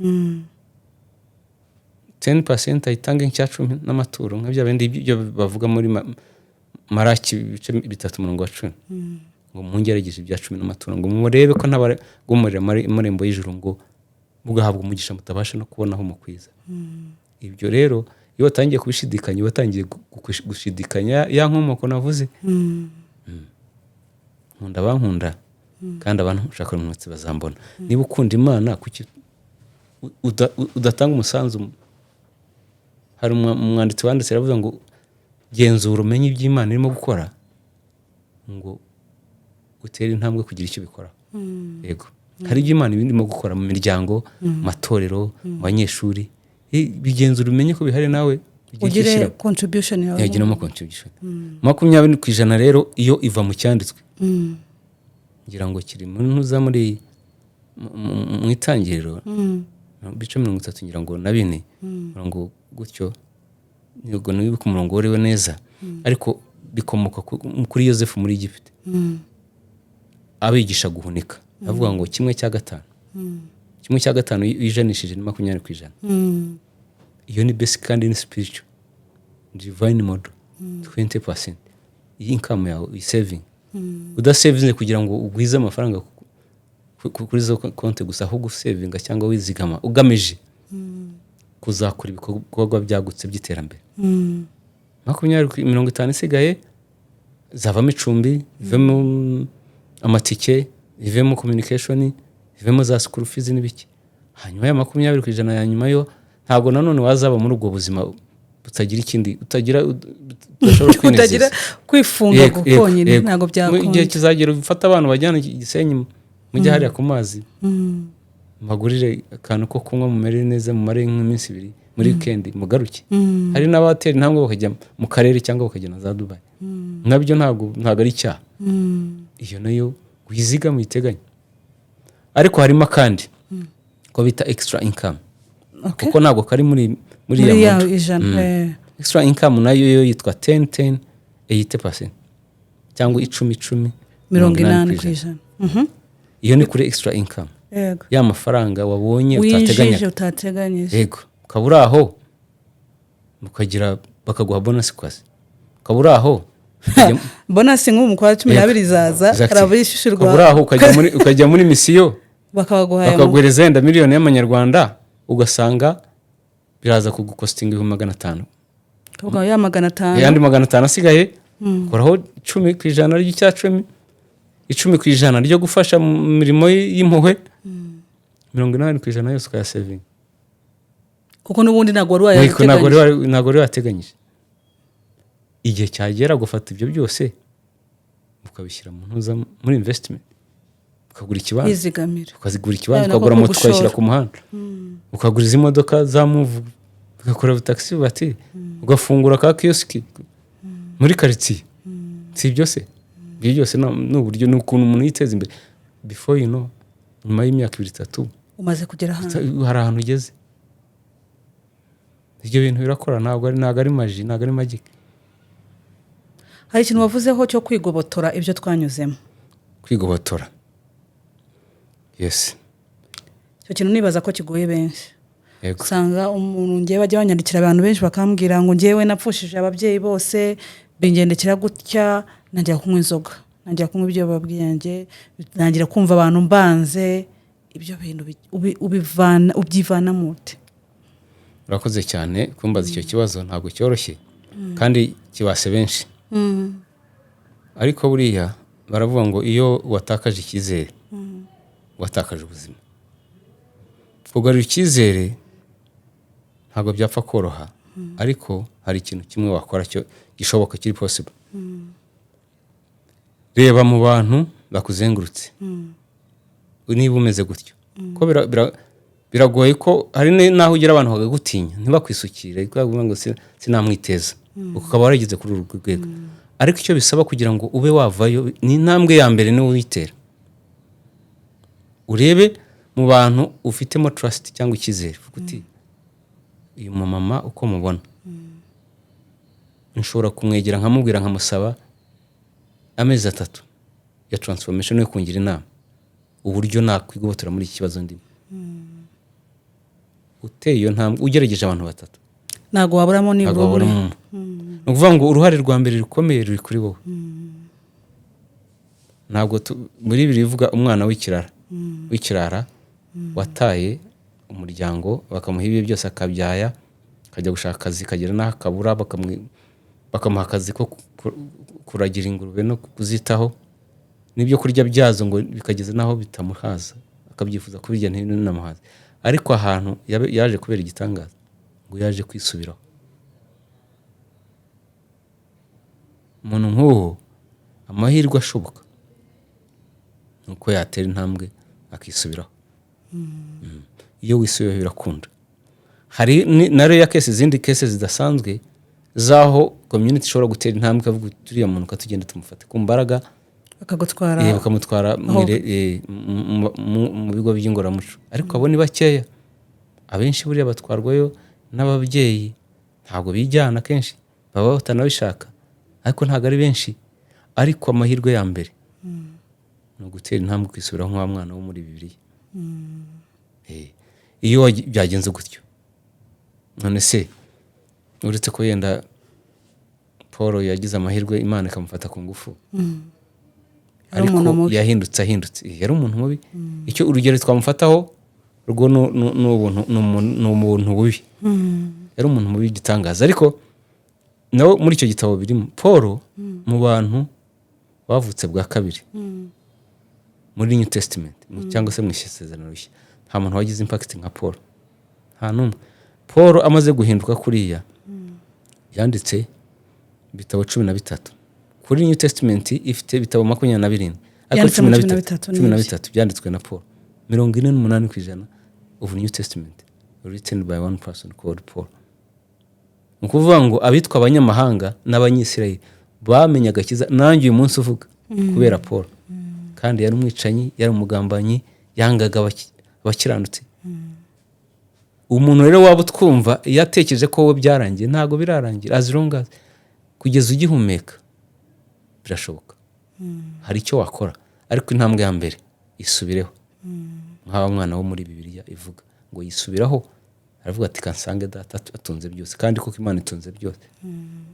10% ayitange nk'icya cumi n'amaturo, nka bya bindi byo bavuga muri Maraki ibice 3 umurongo wa 10, ngo mungerageze ibya cumi n'amaturo, ngo murebe ko ntabagomorera amarembo y'ijuru, ngo mugahabwa umugisha mutabasha no kubona aho mukwiza. Ibyo rero iyo watangiye kubishidikanya, watangiye gushidikanya ya nkomoko navuze. Nkunda abankunda, kandi abantu ushaka umwotsi bazambona. Niba ukunda Imana, kuki udatanga umusanzu? Hari umwanditsi wanditse aravuga ngo genzura umenye ibyo Imana irimo gukora, ngo utere intambwe kugira icyo ubikora. Yego, hari ibyo Imana irimo gukora mu miryango, mu matorero, mu banyeshuri. Bigenzura umenye ko bihari, nawe ugire icyo ugire ushyiramo. Contribution yawe. Yagiramo contribution. 20% rero iyo iva mu cyanditswe, ngira ngo kiri muri ntuza, muri mu Itangiriro ibice 34 ngira ngo na 4, murongo gutyo, ntabwo nibuka umurongo wariwe neza, ariko bikomoka kuri Yosefu muri Egiputa abigisha guhunika, avuga ngo 1/5. 1/5 iyo ijanishije ni 20%. Iyo ni basic kandi ni spiritual divine model. 20% iyi income yawe uyi-saving. Udasavinze kugira ngo ugwize amafaranga kuri izo konti gusa, ahubwo usavinga cyangwa wizigama ugamije kuzakora ibikorwa byagutse by'iterambere. 20, 50 isigaye zavamo icumbi, ivemo amatike, ivemo communication, ivemo za school fees n'ibiki. Hanyuma ya 20% ya nyuma yo ntabwo nanone wazaba muri ubwo buzima butagira ikindi, utagira, udashobora utagira kwinezeza. Kwifunga konyine ntabwo Mu gihe byakunda. kizagera ufate abantu bajyana i Gisenyi, mujye hariya ku mazi, mbagurire akantu ko kunywa, mumere neza, mumare nk'iminsi 2 muri weekend, mugaruke. Hari n'abatera intambwe bakajya mu karere cyangwa bakajya na za Dubayi. Nabyo ntabwo ari icyaha. Iyo nayo wizigama, uyiteganye. Ariko harimo akandi ko bita extra income, kuko ntabwo kari muri muri ya ya model. 100. Extra income nayo yo yitwa 10 10 80% cyangwa 10 10 80%. Iyo ni kuri extra income, ya mafaranga wabonye winjije utateganyaga. Utateganyije. Yego, ukaba uri aho ukagira bakaguha bonus ku kazi, ukaba uri aho Bonus nk'ubu mu kwa 12 izaza. Exactly. Hari abishyushirwa. Ukaba uri aho ukajya muri mission, bakabaguha bakaguhereza wenda miliyoni y'amanyarwanda, ugasanga biraza kugucostinga 500,000. Bakaguha ya 500. Ayandi 500 asigaye, koraho 10% ry'icya cumi, 10% ryo gufasha mu mirimo y'impuhwe, 80% yose ukayasavinga. Kuko n'ubundi ntabwo wari Ariko ntabwo wayateganyije. Ntabwo wari wateganyije. Igihe cyagera gufata ibyo byose ukabishyira mu ntuza, muri investment, ukagura ikibanza, kwizigamira, ukazigura ikibanza, Nako ukagura moto, gushora. ukayishyira ku muhanda, ukagura izi modoka za Move, ugakora taxi voiture, ugafungura ka kiyosiki muri karitsiye. Si ibyo se? Ibyo byose ni uburyo, ni ukuntu umuntu yiteza imbere. Before you know, nyuma y'imyaka 2, 3, umaze kugera ahantu. Hari ahantu ugeze. Ibyo bintu birakora, ntabwo ari magie, ntabwo ari magic. Hari ikintu wavuzeho cyo kwigobotora ibyo twanyuzemo. Kwigobotora, yes. Icyo kintu nibaza ko kigoye benshi. Usanga umuntu, ngewe bajya banyandikira abantu benshi bakambwira ngo ngewe napfushije ababyeyi bose, bingendekera gutya, ntangira kunywa inzoga, ntangira kunywa ibyo babwiye, ntangira kumva abantu mbanze. Ibyo bintu ubivana, ubyivanamo ute? Urakoze cyane kumbaza icyo kibazo. Ntabwo cyoroshye kandi kibase benshi, ariko buriya baravuga ngo iyo watakaje icyizere, watakaje ubuzima. Kugarura icyizere ntabwo byapfa koroha, ariko hari ikintu kimwe wakora cyo gishoboka, kiri possible. Reba mu bantu bakuzengurutse. Niba umeze gutyo, ko biragoye ko hari n'aho ugera abantu bakagutinya, ntibakwisukire, kubera kuvuga ngo sinamwiteza, ukaba warageze kuri uru rwego. Ariko icyo bisaba kugira ngo ube wavayo ni intambwe ya mbere, niwe uyitera. Urebe mu bantu ufitemo trust cyangwa icyizere, uvuga uti: "Uyu mumama uko mubona, nshobora kumwegera nkamubwira, nkamusaba amezi 3 ya transformation yo kungira inama uburyo nakwigobotora muri iki kibazo ndimo." Uteye iyo ntambwe, ugerageje abantu batatu, ntabwo waburamo nibura ntabwo umwe. waburamo umwe. Ni ukuvuga ngo uruhare rwa mbere rukomeye ruri kuri wowe. Ntabwo muri bibiri bivuga umwana w'ikirara wataye umuryango, bakamuha ibye byose, akabyaya, akajya gushaka akazi, kagera n'aho akabura, bakamuha akazi ko kuragira ingurube no kuzitaho, n'ibyo kurya byazo ngo bikageza n'aho bitamuhaza, akabyifuza kubirya ntibinamuhaze. Ariko ahantu yaje kubera igitangaza, ngo yaje kwisubiraho. Umuntu nk'uwo, amahirwe ashoboka ni uko yatera intambwe akisubiraho. Iyo wisubiyeho birakunda. Hari na rero case, izindi case zidasanzwe z'aho community ishobora gutera intambwe ikavuga uti: "Uriya muntu tugende tumufate ku mbaraga," bakagutwara bakamutwara mu bigo by'ingororamuco. Ariko abo ni bakeya. Abenshi buriya batwarwayo n'ababyeyi, ntabwo bijyana, kenshi baba batanabishaka, ariko ntabwo ari benshi. Ariko amahirwe ya mbere ni ugutera intambwe ukisubiraho nk'wa mwana wo muri Bibiliya. Iyo byagenze gutyo, none se uretse ko yenda Paul yagize amahirwe, Imana ikamufata ku ngufu, Yari ariko umuntu mubi. yahindutse, ahindutse. Yari umuntu mubi. Icyo urugero twamufataho rwo ni ubuntu, ni umuntu bubi, yari umuntu mubi w'igitangaza. Ariko nawe muri icyo gitabo birimo, Paul mu bantu bavutse bwa kabiri muri New Testament, cyangwa se mu Isezerano Rishya, nta muntu wagize impact nka Paul, nta n'umwe. Paul amaze guhinduka kuriya, yanditse ibitabo 13. Kuri New Testament ifite ibitabo 27, ariko Yanditse mu 13, 13, cumi na nibyo. bitatu byanditswe na Paul. 48% of New Testament written by one person called Paul. Ni ukuvuga ngo abitwa abanyamahanga n'Abanyisirayeli bamenye agakiza nanjye uyu munsi uvuga kubera Paul. Kandi yari umwicanyi, yari umugambanyi, yangaga abakiranutsi. Umuntu rero waba utwumva, iyo atekereje ko wowe byarangiye, ntabwo birarangira. As long as kugeza ugihumeka, birashoboka, hari icyo wakora. Ariko intambwe ya mbere, isubireho nk'aho mwana wo muri Bibiliya ivuga ngo yisubiraho, aravuga ati: "Kansange data atunze byose." Kandi koko Imana itunze byose,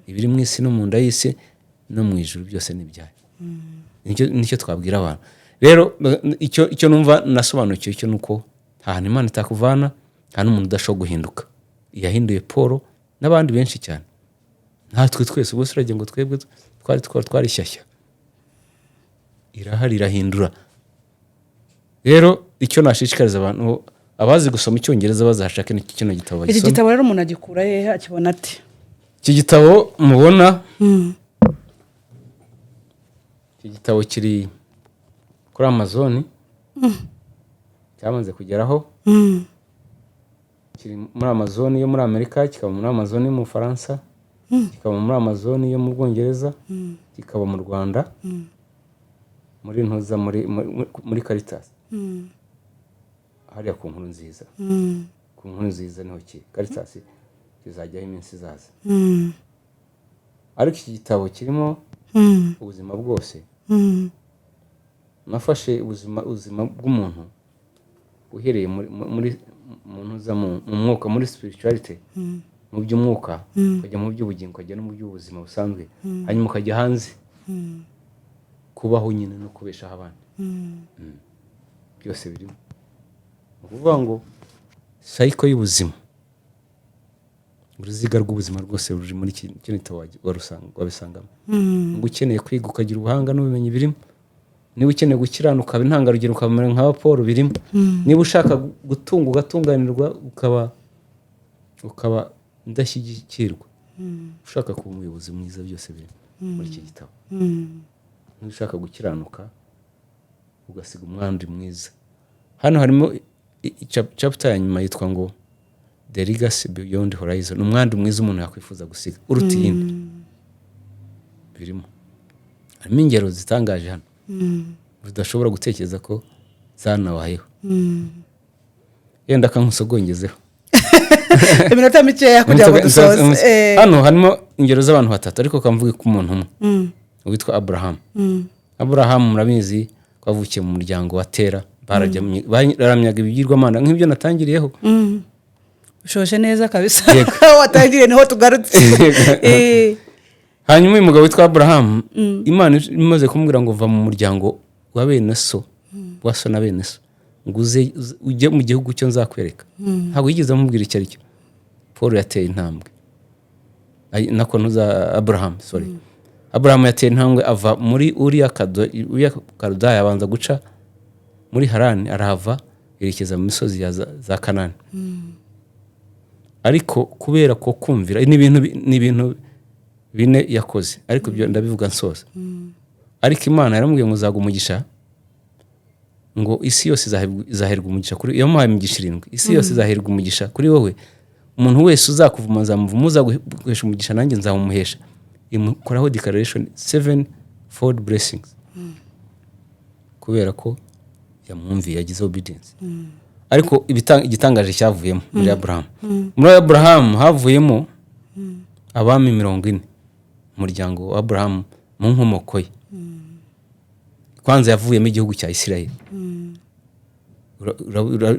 ibiri mu isi no mu nda y'isi no mu ijuru, byose ni ibyayo. Nicyo twabwira abantu rero. Icyo numva nasobanukiwe cyo ni uko nta hantu Imana itakuvana, nta n'umuntu udashobora guhinduka. Yahinduye Paul n'abandi benshi cyane, natwe twese. Ubwo se uragira ngo twebwe twari shyashya? Irahari, irahindura. Rero icyo nashishikariza abantu, abazi gusoma Icyongereza bazashake kino gitabo Iki bagisome. gitabo rero umuntu agikura hehe, akibona ate? Iki gitabo mubona, iki gitabo kiri kuri Amazon, cyamaze kugeraho. Kiri muri Amazon yo muri Amerika, kikaba muri Amazon yo mu Bufaransa, kikaba muri Amazon yo mu Bwongereza, kikaba mu Rwanda muri ntuza, muri Caritas hariya ku Nkuru Nziza. Ku Nkuru Nziza niho kiri. Caritas kizajyaho iminsi izaza. Ariko iki gitabo kirimo ubuzima bwose. Nafashe ubuzima bw'umuntu uhereye muri mu ntuza, mu mwuka, muri spirituality, mu by'umwuka, ukajya mu by'ubugingo, ukajya no mu by'ubuzima busanzwe, hanyuma ukajya hanze kubaho nyine no kubeshaho abandi. Byose birimo. Ni ukuvuga ngo cycle y'ubuzima, uruziga rw'ubuzima rwose ruri muri kino gitabo, wabisangamo. Ngo ukeneye kwiga ukagira ubuhanga n'ubumenyi, birimo. Niba ukeneye gukiranuka, ukaba intangarugero, ukamera nka Paul, birimo. Niba ushaka gutunga, ugatunganirwa, ukaba indashyikirwa, ushaka kuba umuyobozi mwiza, byose biri muri iki gitabo. Niba ushaka gukiranuka, ugasiga umwandi mwiza. Hano harimo chapter ya nyuma yitwa ngo "The Legacy Beyond Horizon", umwandu mwiza umuntu yakwifuza gusiga uruta iyindi. Birimo, harimo ingero zitangaje hano udashobora gutekereza ko zanabayeho. Yenda akankusogongezeho. Iminota mikeya kugira ngo dusoze. Hano harimo ingero z'abantu batatu, ariko kamvuge ku muntu umwe witwa Aburahamu. Aburahamu murabizi ko avukiye mu muryango wa Tera, baramyaga ibigirwamana nk'ibyo natangiriyeho. Ushoje neza kabisa. Yego. Aho watangiriye niho tugarutse. Hanyuma uyu mugabo witwa Aburahamu, Imana imaze kumubwira ngo va mu muryango wa bene so, wa so na bene so, ngo uze ujye mu gihugu cyo nzakwereka, ntabwo yigeze amubwira icyo ari cyo. Paul yateye intambwe. Nako ntuza Aburahamu, sorry, Aburahamu yateye intambwe ava muri Uriya Kaludaya, abanza guca muri Harani, arahava yerekeza mu misozi ya za Kanani. Ariko kubera ko kumvira, ni ibintu bine yakoze, ariko ibyo ndabivuga nsoza. Ariko Imana yaramubwiye ngo uzaga umugisha, ngo isi yose izaherwa umugisha kuri, yamuhaye imigisha irindwi, isi yose izaherwa umugisha kuri wowe, umuntu wese uzakuvuma nzamuvuma, uzaguhesha umugisha nanjye nzawumuhesha. Imukoraho declaration, seven fold blessings, kubera ko yamwumviye, yagize obedience. Ariko igitangaje cyavuyemo muri Aburahamu, muri Aburahamu havuyemo abami 40. Umuryango wa Aburahamu mu nkomoko ye kwanza yavuyemo igihugu cya Isirayeli.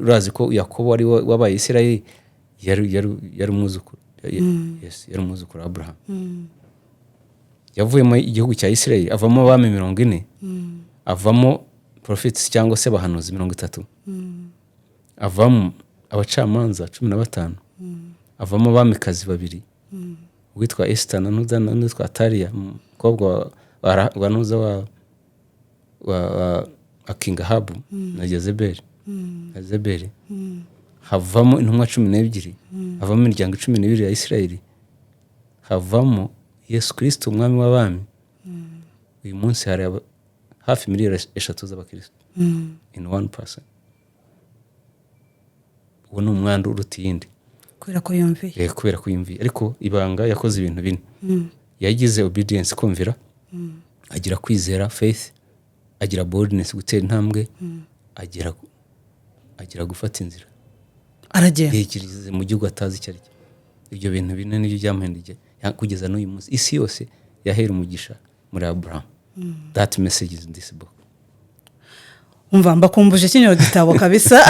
Urazi ko Yakobo ari we wabaye Isirayeli, yari umwuzukuru, yes, yari umwuzukuru wa Aburahamu. Yavuyemo igihugu cya Isirayeli, avamo abami 40, avamo prophets cyangwa se abahanuzi 30, avamo abacamanza 15, avamo abamikazi babiri, uwitwa Esita na Nuza n'uwitwa Atariya, umukobwa wa Nuza wa King Ahabu na Jezebeli. Jezebeli. Havamo intumwa 12, havamo imiryango 12 ya Isirayeli, havamo Yesu Kirisito umwami w'abami. Uyu munsi hari hafi miliyoni 3 z'abakristo in one person. Uwo ni umwandu uruta iyindi. Kubera ko yumviye. Kubera ko yumviye. Ariko ibanga, yakoze ibintu bine: yagize obedience, kumvira, agira kwizera, faith, agira boldness, gutera intambwe, agira gufata inzira. Aragenda. Yegereze mu gihugu atazi icyo ari cyo. Ibyo bintu bine nibyo byamuhinduye kugeza n'uyu munsi isi yose yahera umugisha muri Abraham. That message is in this book. Umva, mbakumbuje kino gitabo kabisa.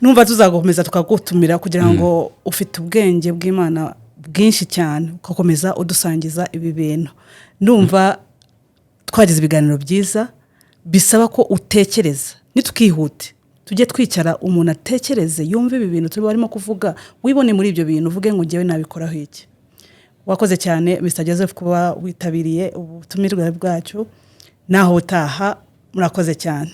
Numva tuzagukomeza tukagutumira kugira ngo, ufite ubwenge bw'Imana bwinshi cyane, ugakomeza udusangiza ibi bintu. Ndumva twagize ibiganiro byiza bisaba ko utekereza. Ntitukihute, tujye twicara umuntu atekereze, yumve ibi bintu turi barimo kuvuga, wibone muri ibyo bintu, uvuge ngo ngewe nabikoraho iki. Wakoze cyane, Mr Joseph, kuba witabiriye ubutumirwe bwacu. Naho utaha, murakoze cyane.